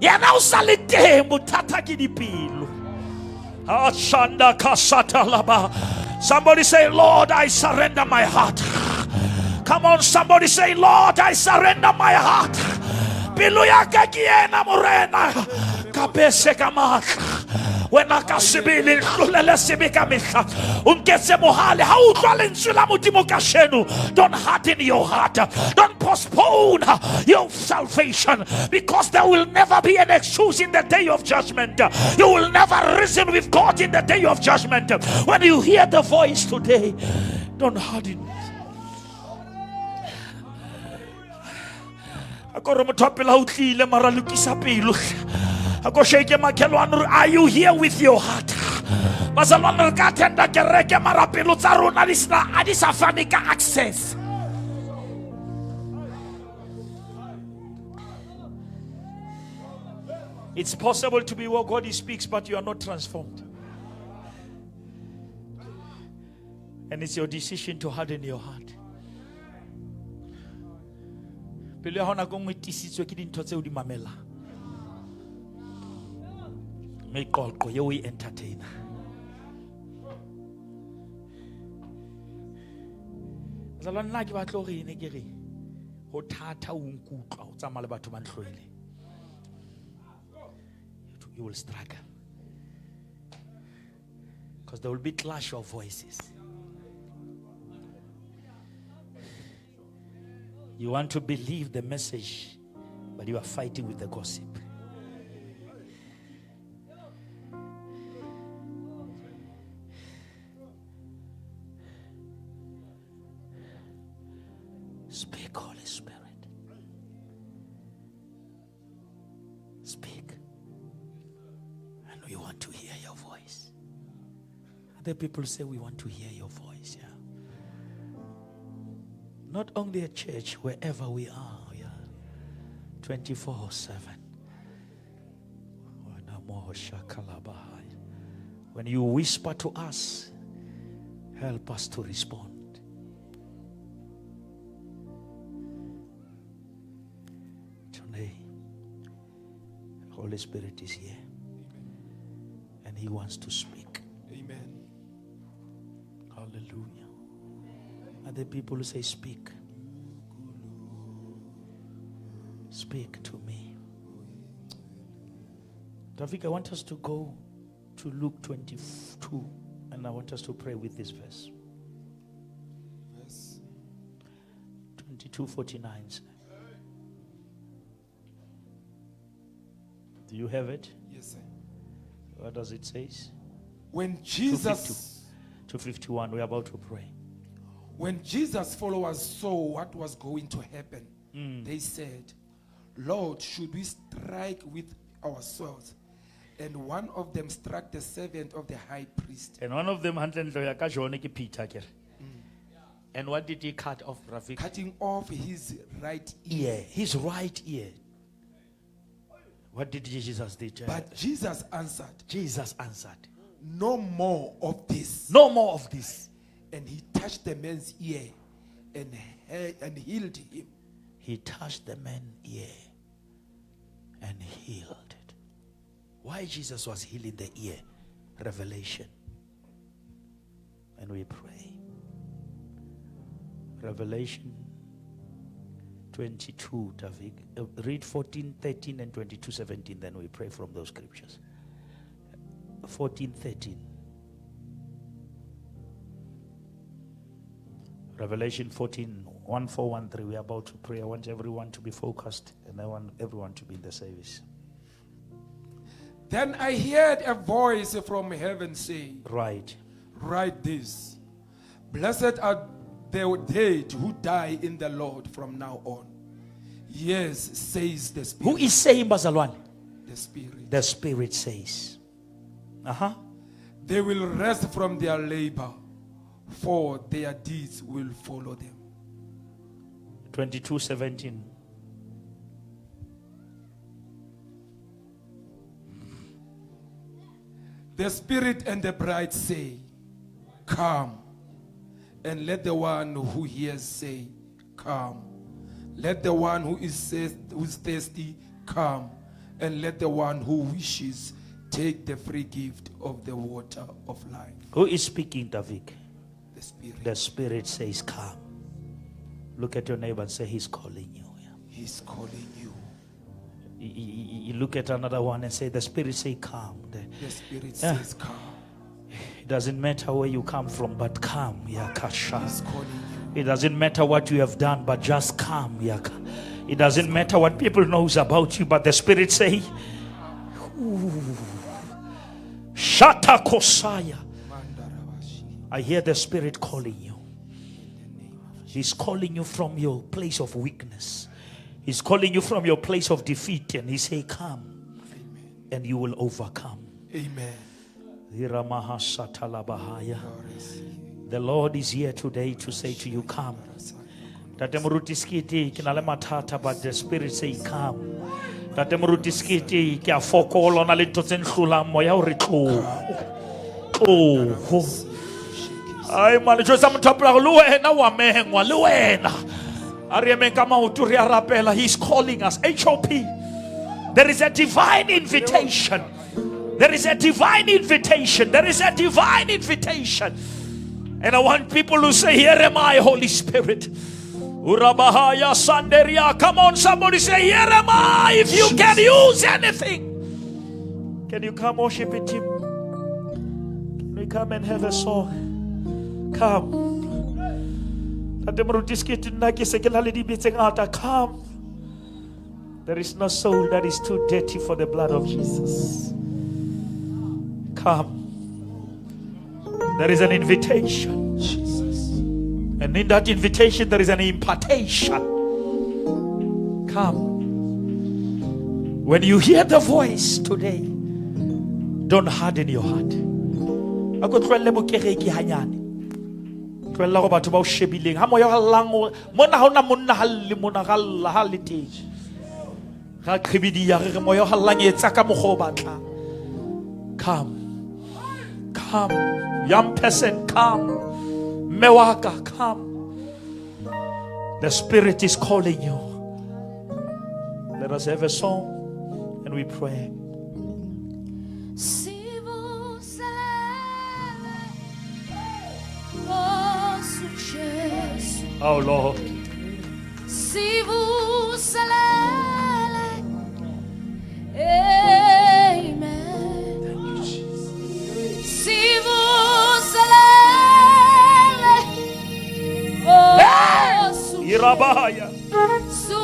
Yena o sa le teng, bothata ke dipelo. Ashanda kasatalaba. Somebody say, Lord, I surrender my heart. Come on, somebody say, Lord, I surrender my heart. Pelo ya ka ke ena morena. Ka bese ka matla. Wena ka sebele nhlolele sebe ka mehla. O nketse mohale. Ha o utlwa lentswe la Modimo kasheno, don't harden your heart. Don't postpone your salvation, because there will never be an excuse in the day of judgment. You will never reason with God in the day of judgment. When you hear the voice today, don't harden. A ko re motho wa pela o tlile mara lokisa pelo. A ko shake makhelwane hore, are you here with your heart? Bazalwane re ka attenda kereke mara pelo tsa rona di sena, a di sa fane ka access. It's possible to be where God speaks, but you are not transformed. And it's your decision to harden your heart. Pelo ya hao nako nngwe e tiisitswe ke dintho tseo di mamelang. Meqoqo eo e entertainer. Bazalwane, nna ke batla hore ene ke re ho thata o nkutlwa ho tsamaya le batho ba nhloileng. You will struggle. Because there will be clash of voices. You want to believe the message, but you are fighting with the gossip. Speak, Holy Spirit. Speak. And we want to hear your voice. Other people say we want to hear your voice. Yeah. Not only at church, wherever we are. Yeah. 24/7. When you whisper to us, help us to respond. Today, the Holy Spirit is here. And He wants to speak. Amen. Hallelujah. Other people who say, speak. Speak to me. Rafik, I want us to go to Luke 22, and I want us to pray with this verse. Verse 22:49. Do you have it? Yes, sir. What does it say? When Jesus 251, we're about to pray. When Jesus' followers saw what was going to happen, they said, Lord, should we strike with our swords? And one of them struck the servant of the high priest, And one of them, hantle ya ka John ke Peter akere. And what did he cut off, Rafik? Cutting off his right ear. Ear, his right ear. What did Jesus do? But Jesus answered, Jesus answered, No more of this. No more of this. And he touched the man's ear and healed him. He touched the man's ear and healed it. Why Jesus was healing the ear? Revelation. And we pray. Revelation 22, David. Read 14, 13 and 22, 17. Then we pray from those scriptures. 14, 13. Revelation 14, 1, 4, 1, 3. We are about to pray. I want everyone to be focused and I want everyone to be in the service. Then I heard a voice from heaven say, Right. Write this: Blessed are the dead who die in the Lord from now on. Hears says the Spirit. Who is saying, bazalwane? The Spirit. The Spirit says. Uh-huh. They will rest from their labor, for their deeds will follow them. 22:17. The Spirit and the bride say, Come. And let the one who hears say, Come. Let the one who is thirsty come. And let the one who wishes take the free gift of the water of life. Who is speaking, David? The Spirit. The Spirit says, Come. Look at your neighbor and say, He's calling you. He's calling you. You look at another one and say, The Spirit say, Come. The Spirit Yeah. says, Come. It doesn't matter where you come from, but come. Yakasha. He's calling you. It doesn't matter what you have done, but just come. Yaka. It doesn't matter what people knows about you, but the Spirit say, Ooh. Shata Kosaya. Mandarabashi. I hear the Spirit calling you. He's calling you from your place of weakness. He's calling you from your place of defeat. And he say, Come, Amen. and you will overcome. Amen. Hiramahasatalabahaya. The Lord is here today to say to you, Come. Tate Moruti Skiti, ke na le mathata, but the Spirit say, Come. Tate Moruti Skiti, ke a fokola, ho na le ntho tse nhlolang, moya o re tloho. Tloho. Ai man, jwetsa motho a pela hore le wena wa mengwa, le wena. A re emeng ka maoto re a rapela. He's calling us. HOP. There is a divine invitation. There is a divine invitation. There is a divine invitation. And I want people who say, Here am I, Holy Spirit. Urabahaya Sanderia. Come on, somebody say, Here am I. If you can use anything. Can you come worship it, team? Can we come and have a song? Come. Ntate Moruti Skete, nna ke se ke na le dibe tse ngata. Come. There is no soul that is too dirty for the blood of Jesus. Come. There is an invitation. Jesus. And in that invitation, there is an impartation. Come. When you hear the voice today, don't harden your heart. A ko tlohelle bokereki hanyane. Tlohella hore batho ba o shebileng. Ha moya o hallang mona ha hona monna ha lle mona, ga lla ha le teng. Ga qhibidia, re re moya o hallang etsa ka mokgwa o batlang. Come. Come. Young person, come. Mme wa ka, come. The Spirit is calling you. Let us have a song and we pray. Sivuselele, Nkosi Jesu. Oh Lord. Sivuselele. Amen. Sivuselele, Nkosi Irabaya. Jesu.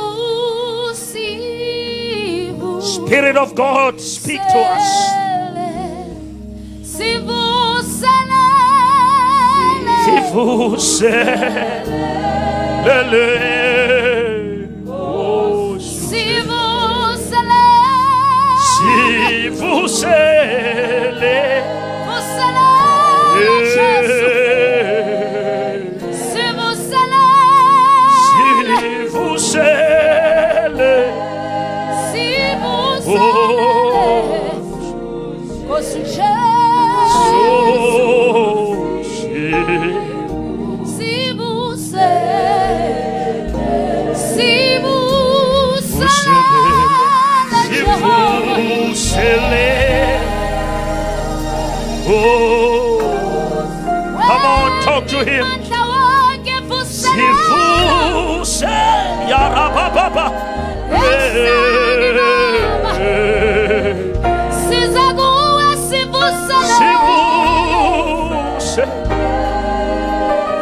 Spirit of God, speak to us. Sivuselele. Sivuselele. Oh, Sivuselele. Sivuselele. Vuselele, Jesu. Sivuselele. Sivuselele. Sivuselele. Nkosi Jesu. Sivuselele. Sivuselele, Jehovah. Sivuselele. Oh, come on, talk to him. Amandla wonke, vuselela. Sivuse yarababa. Ekuseni, Baba. Siza kuwe, sivuselele. Sivuse.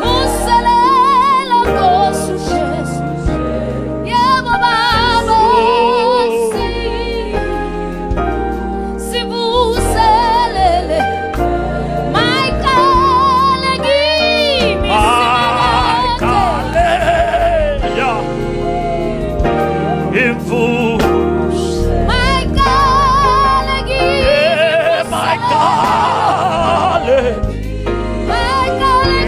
Vuselela, Nkosi Jesu. Yebo, Baba. Oh. Sivuselele. Mayiqale kimi, Simakade. Makaleya. Imvuse. My God, Eh, my God. My God,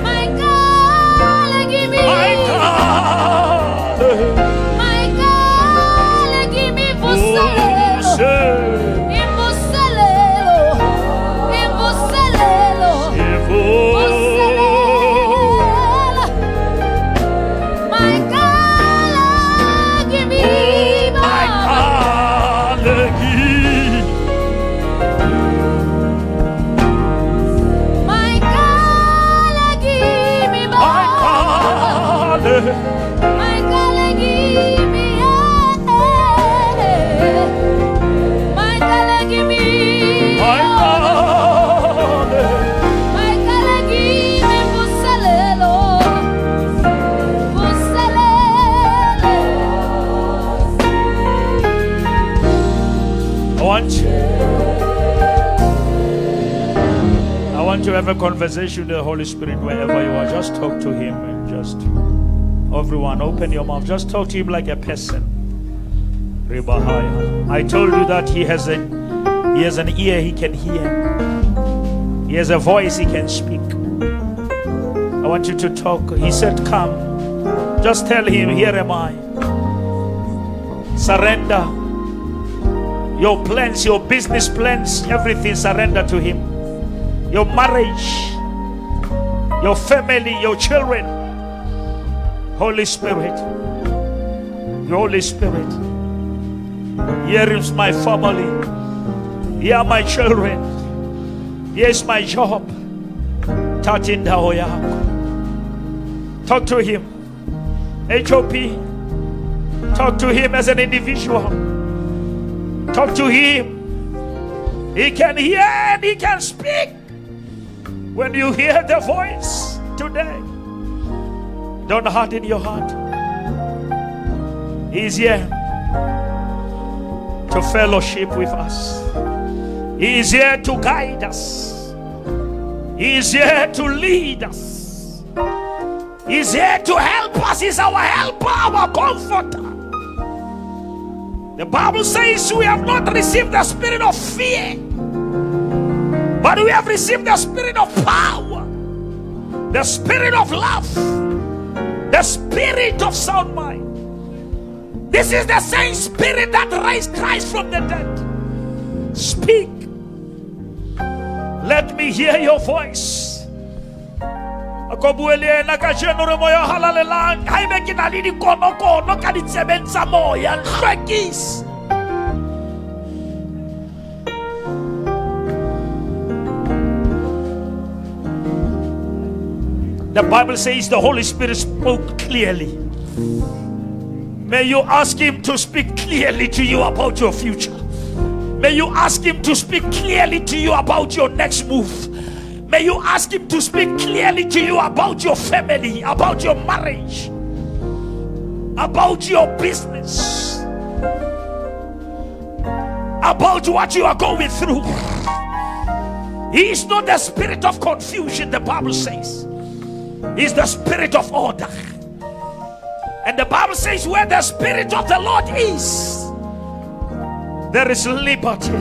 my God, give me. My God. My God, give me vuselelo. Vuse. Imvuselelo. Imvuselelo. Ivuse. Vuselelo. My God, give me. My God. My God, give me. My God. My God, give me. My God, give me. My God. My God, give me vuselelo. Vuselelo. I want to have a conversation with the Holy Spirit wherever you are. Just talk to Him and just everyone open your mouth. Just talk to Him like a person. Ribahaya. I told you that He has an ear he can hear. He has a voice he can speak. I want you to talk. He said, "Come." Just tell Him, "Here am I." Surrender. Your plans, your business plans, everything, surrender to Him. Your marriage, your family, your children. Holy Spirit, Holy Spirit, here is my family, here are my children, here is my job. Thatha indawo yakho. Talk to Him. HOP, talk to Him as an individual. Talk to Him. He can hear and He can speak. When you hear the voice today, don't harden your heart. He is here to fellowship with us. He is here to guide us. He is here to lead us. He is here to help us. He's our helper, our comforter. The Bible says we have not received the spirit of fear, but we have received the spirit of power, the spirit of love, the spirit of sound mind. This is the same spirit that raised Christ from the dead. Speak. Let me hear your voice. A ko bue le ena kajeno re moya o halalelang. Haebe ke na le dikonokono ka ditsebeng tsa moya, nhlwekise. The Bible says the Holy Spirit spoke clearly. May you ask Him to speak clearly to you about your future. May you ask Him to speak clearly to you about your next move. May you ask Him to speak clearly to you about your family, about your marriage, about your business, about what you are going through. He is not the spirit of confusion, the Bible says. He's the spirit of order. And the Bible says where the spirit of the Lord is, there is liberty.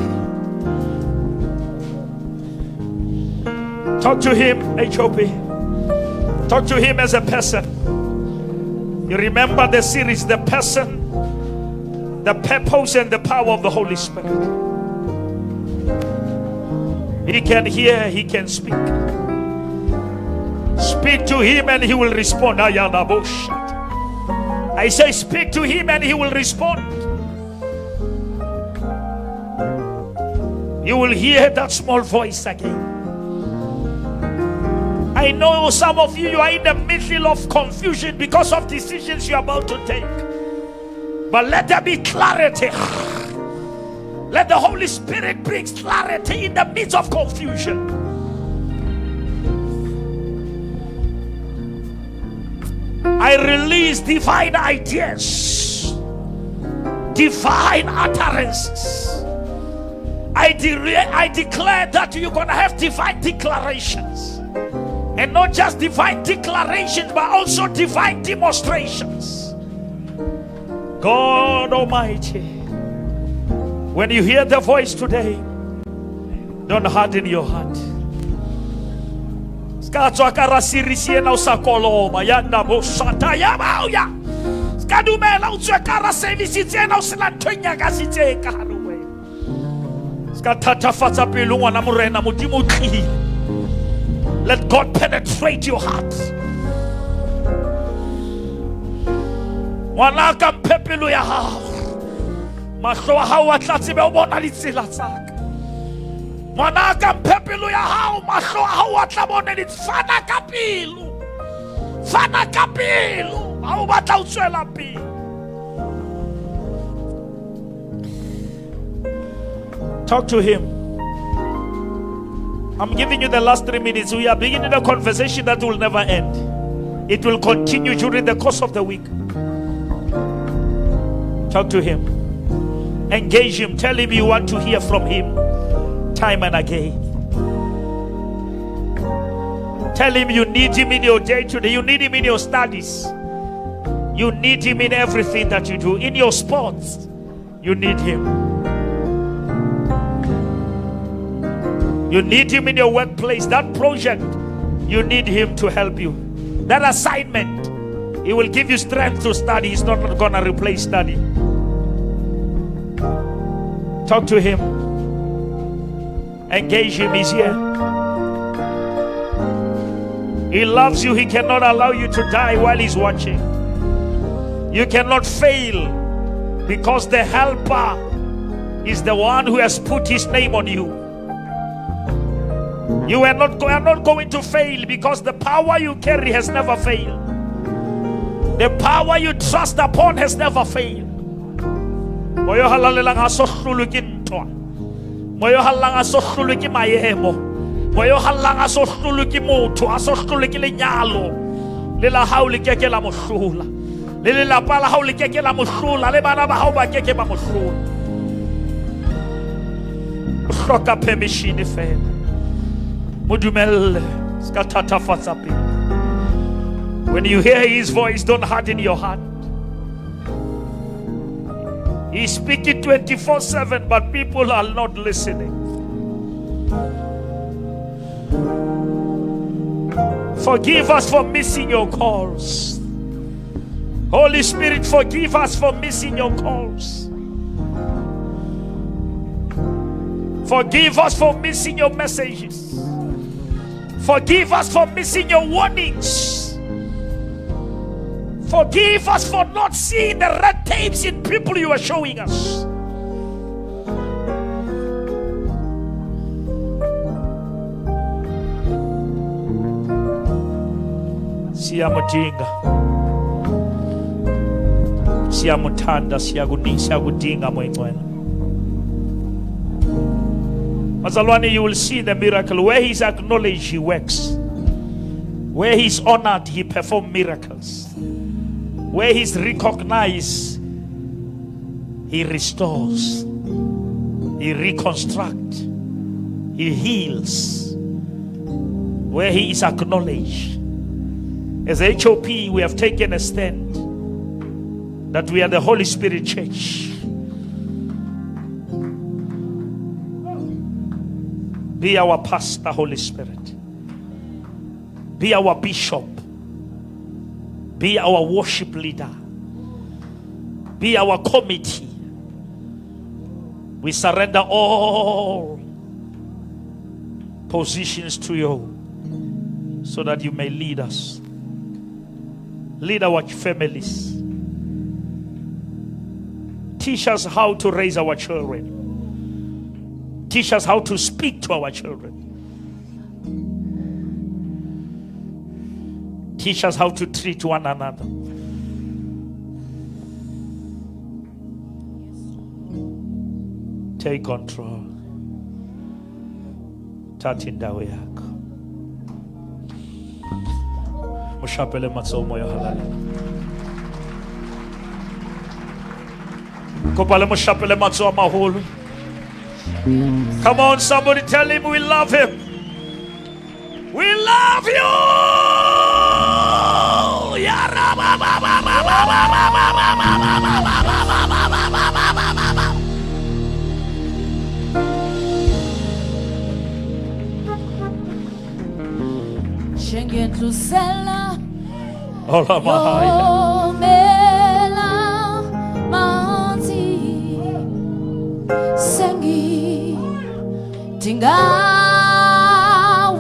Talk to Him, HOP. Talk to Him as a person. You remember the series, The Person, the Purpose, and the Power of the Holy Spirit. He can hear, He can speak. Speak to Him and He will respond. I say speak to Him and He will respond. You will hear that small voice again. I know some of you are in the middle of confusion because of decisions you are about to take. But let there be clarity. Let the Holy Spirit bring clarity in the midst of confusion. I release divine ideas, divine utterances. I declare that you're going to have divine declarations. And not just divine declarations, but also divine demonstrations. God Almighty, when you hear the voice today, don't harden your heart. Ska tswa ka ra series ena o sa koloba ya nna bo sata ya bao ya. Ska dumela o tswe ka ra service tsena o sena ntho e nyakasitseng ka hare ho wena. Ska thatafatsa pelo ngwana morena Modimo o tlile. Let God penetrate your heart. Ngwana ka mphe pelo ya gago. Mahlo a gago a tla tsebe o bona ditsela tsa ka. Ngwana ka mphe pelo ya gago, mahlo a gago a tla bone fana ka pelo. Fana ka pelo. Ha o batla o tswela pele. Talk to him. I'm giving you the last 3 minutes. We are beginning a conversation that will never end. It will continue during the course of the week. Talk to him. Engage him. Tell him you want to hear from him time and again. Tell him you need him in your day to day. You need him in your studies. You need him in everything that you do. In your sports, you need him. You need him in your workplace. That project, you need him to help you. That assignment, he will give you strength to study. He's not going to replace study. Talk to him. Engage him. He's here. He loves you. He cannot allow you to die while he's watching. You cannot fail because the helper is the one who has put his name on you. You are not going to fail because the power you carry has never failed. The power you trust upon has never failed. Moya o halalelang ha so hlolwe ke ntwa. Moya o halalelang ha so hlolwe ke maemo. Moya o halalelang ha so hlolwe ke motho, ha so hlolwe ke lenyalo. Le la hao le keke la mo hlola. Le lelapa la hao le keke la mo hlola. Le bana ba hao ba keke ba mo hlola. O hloka permission fela. Mo dumelle, se ka thatafatsa pelo. When you hear his voice, don't harden your heart. He's speaking 24/7, but people are not listening. Forgive us for missing your calls. Holy Spirit, forgive us for missing your calls. Forgive us for missing your messages. Forgive us for missing your warnings. Forgive us for not seeing the red tapes in people you are showing us. Siyamudinga. Siyamuthanda, siyakudinga Moya Oyingcwele. Bazalwane, you will see the miracle. Where he's acknowledged, he works. Where he's honored, he performs miracles. Where he's recognized, he restores, he reconstructs, he heals. Where he is acknowledged. As HOP, we have taken a stand that we are the Holy Spirit Church. Be our pastor, Holy Spirit. Be our bishop. Be our worship leader. Be our committee. We surrender all positions to you so that you may lead us. Lead our families. Teach us how to raise our children. Teach us how to speak to our children. Teach us how to treat one another. Take control. Thatha indawo yakho. Moshapele matsoho moya o halalelang. Kopa le moshapele matsoho a maholo. Come on, somebody tell him we love him. We love you. Njengendlusela Olamahaya. yomela manzi sengidinga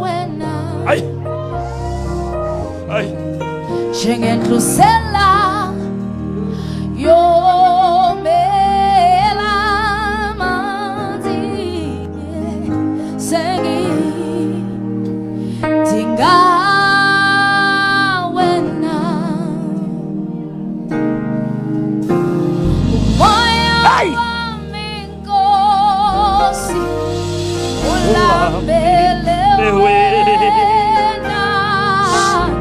wena Ay. Ay. njengendlusela yomela manzi sengidinga wena umoya Ay! wami Nkosi ulambele Ulambele wena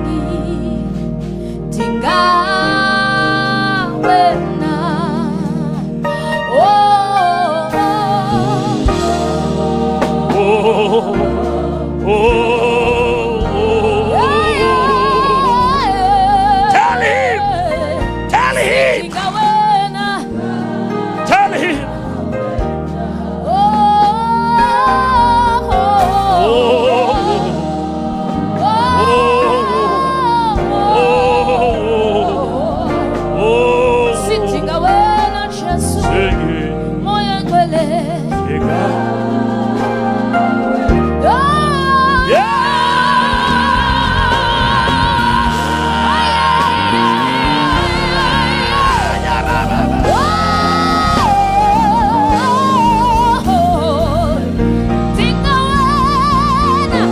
ngidinga wena oh, Oh. Oh. Oh. Tell him. Tell him. Ngidinga wena Tell him. oh, Oh. oh, Oh. Oh. Sidinga wena Jesu Singing. moya ngcwele Oh, oh, dinga wena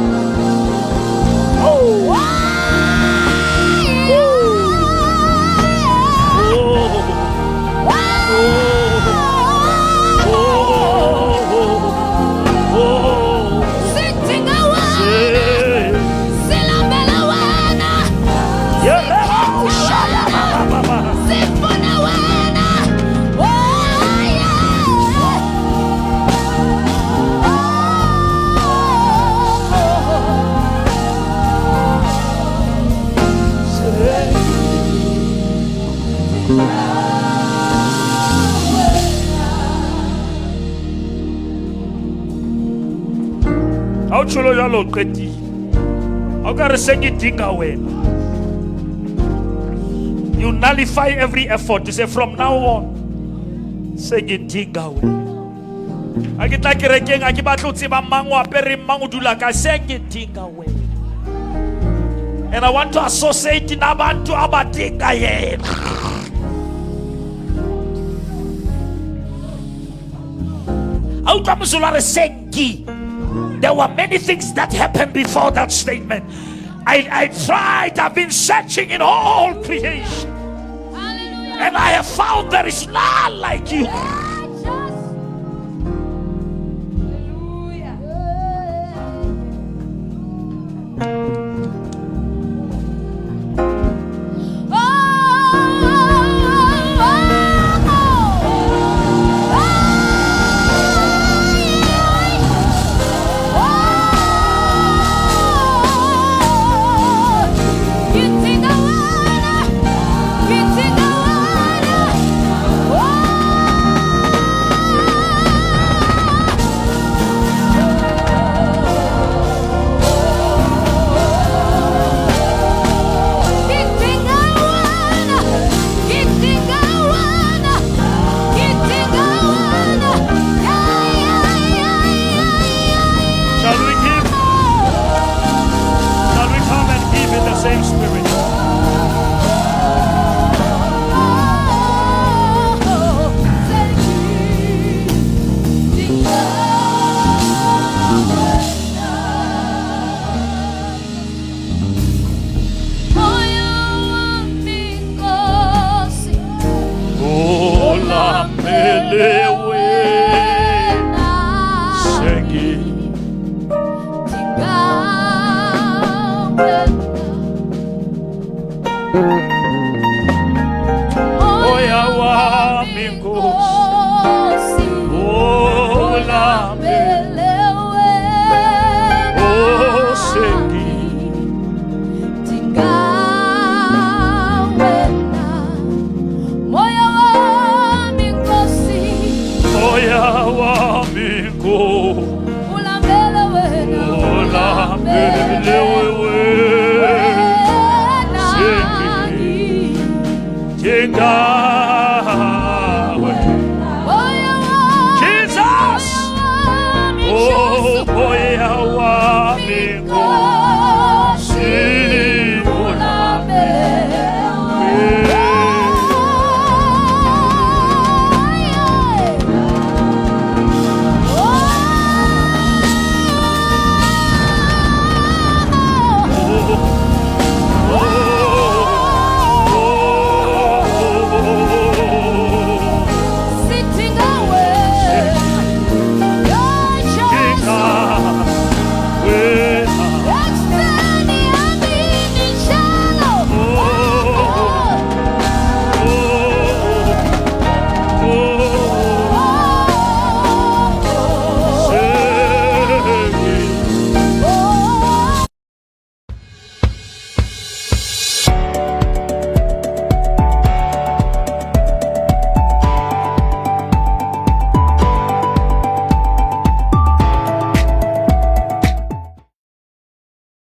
Sidinga wena silambela wena sifuna wena oh yeah oh, Ha o tjholo jwalo o qetile. Ha o ka re sengidinga wena. You nullify every effort. You say from now on sengidinga wena. Ha ke tla kerekeng ha ke batle ho tseba mang o apere mang o dula kae sengidinga wena. And I want to associate nabantu abadinga yena. Ha utlwa Mozulu a re sengi. There were many things that happened before that statement. I tried, I've been searching in all creation, Hallelujah. and I have found there is none like you. Hallelujah. Shall we give? Shall we come and give in the same spirit? Ulambele wena, sengi. Moya wami Nkosi, ulambele, oh sengi. Indawo.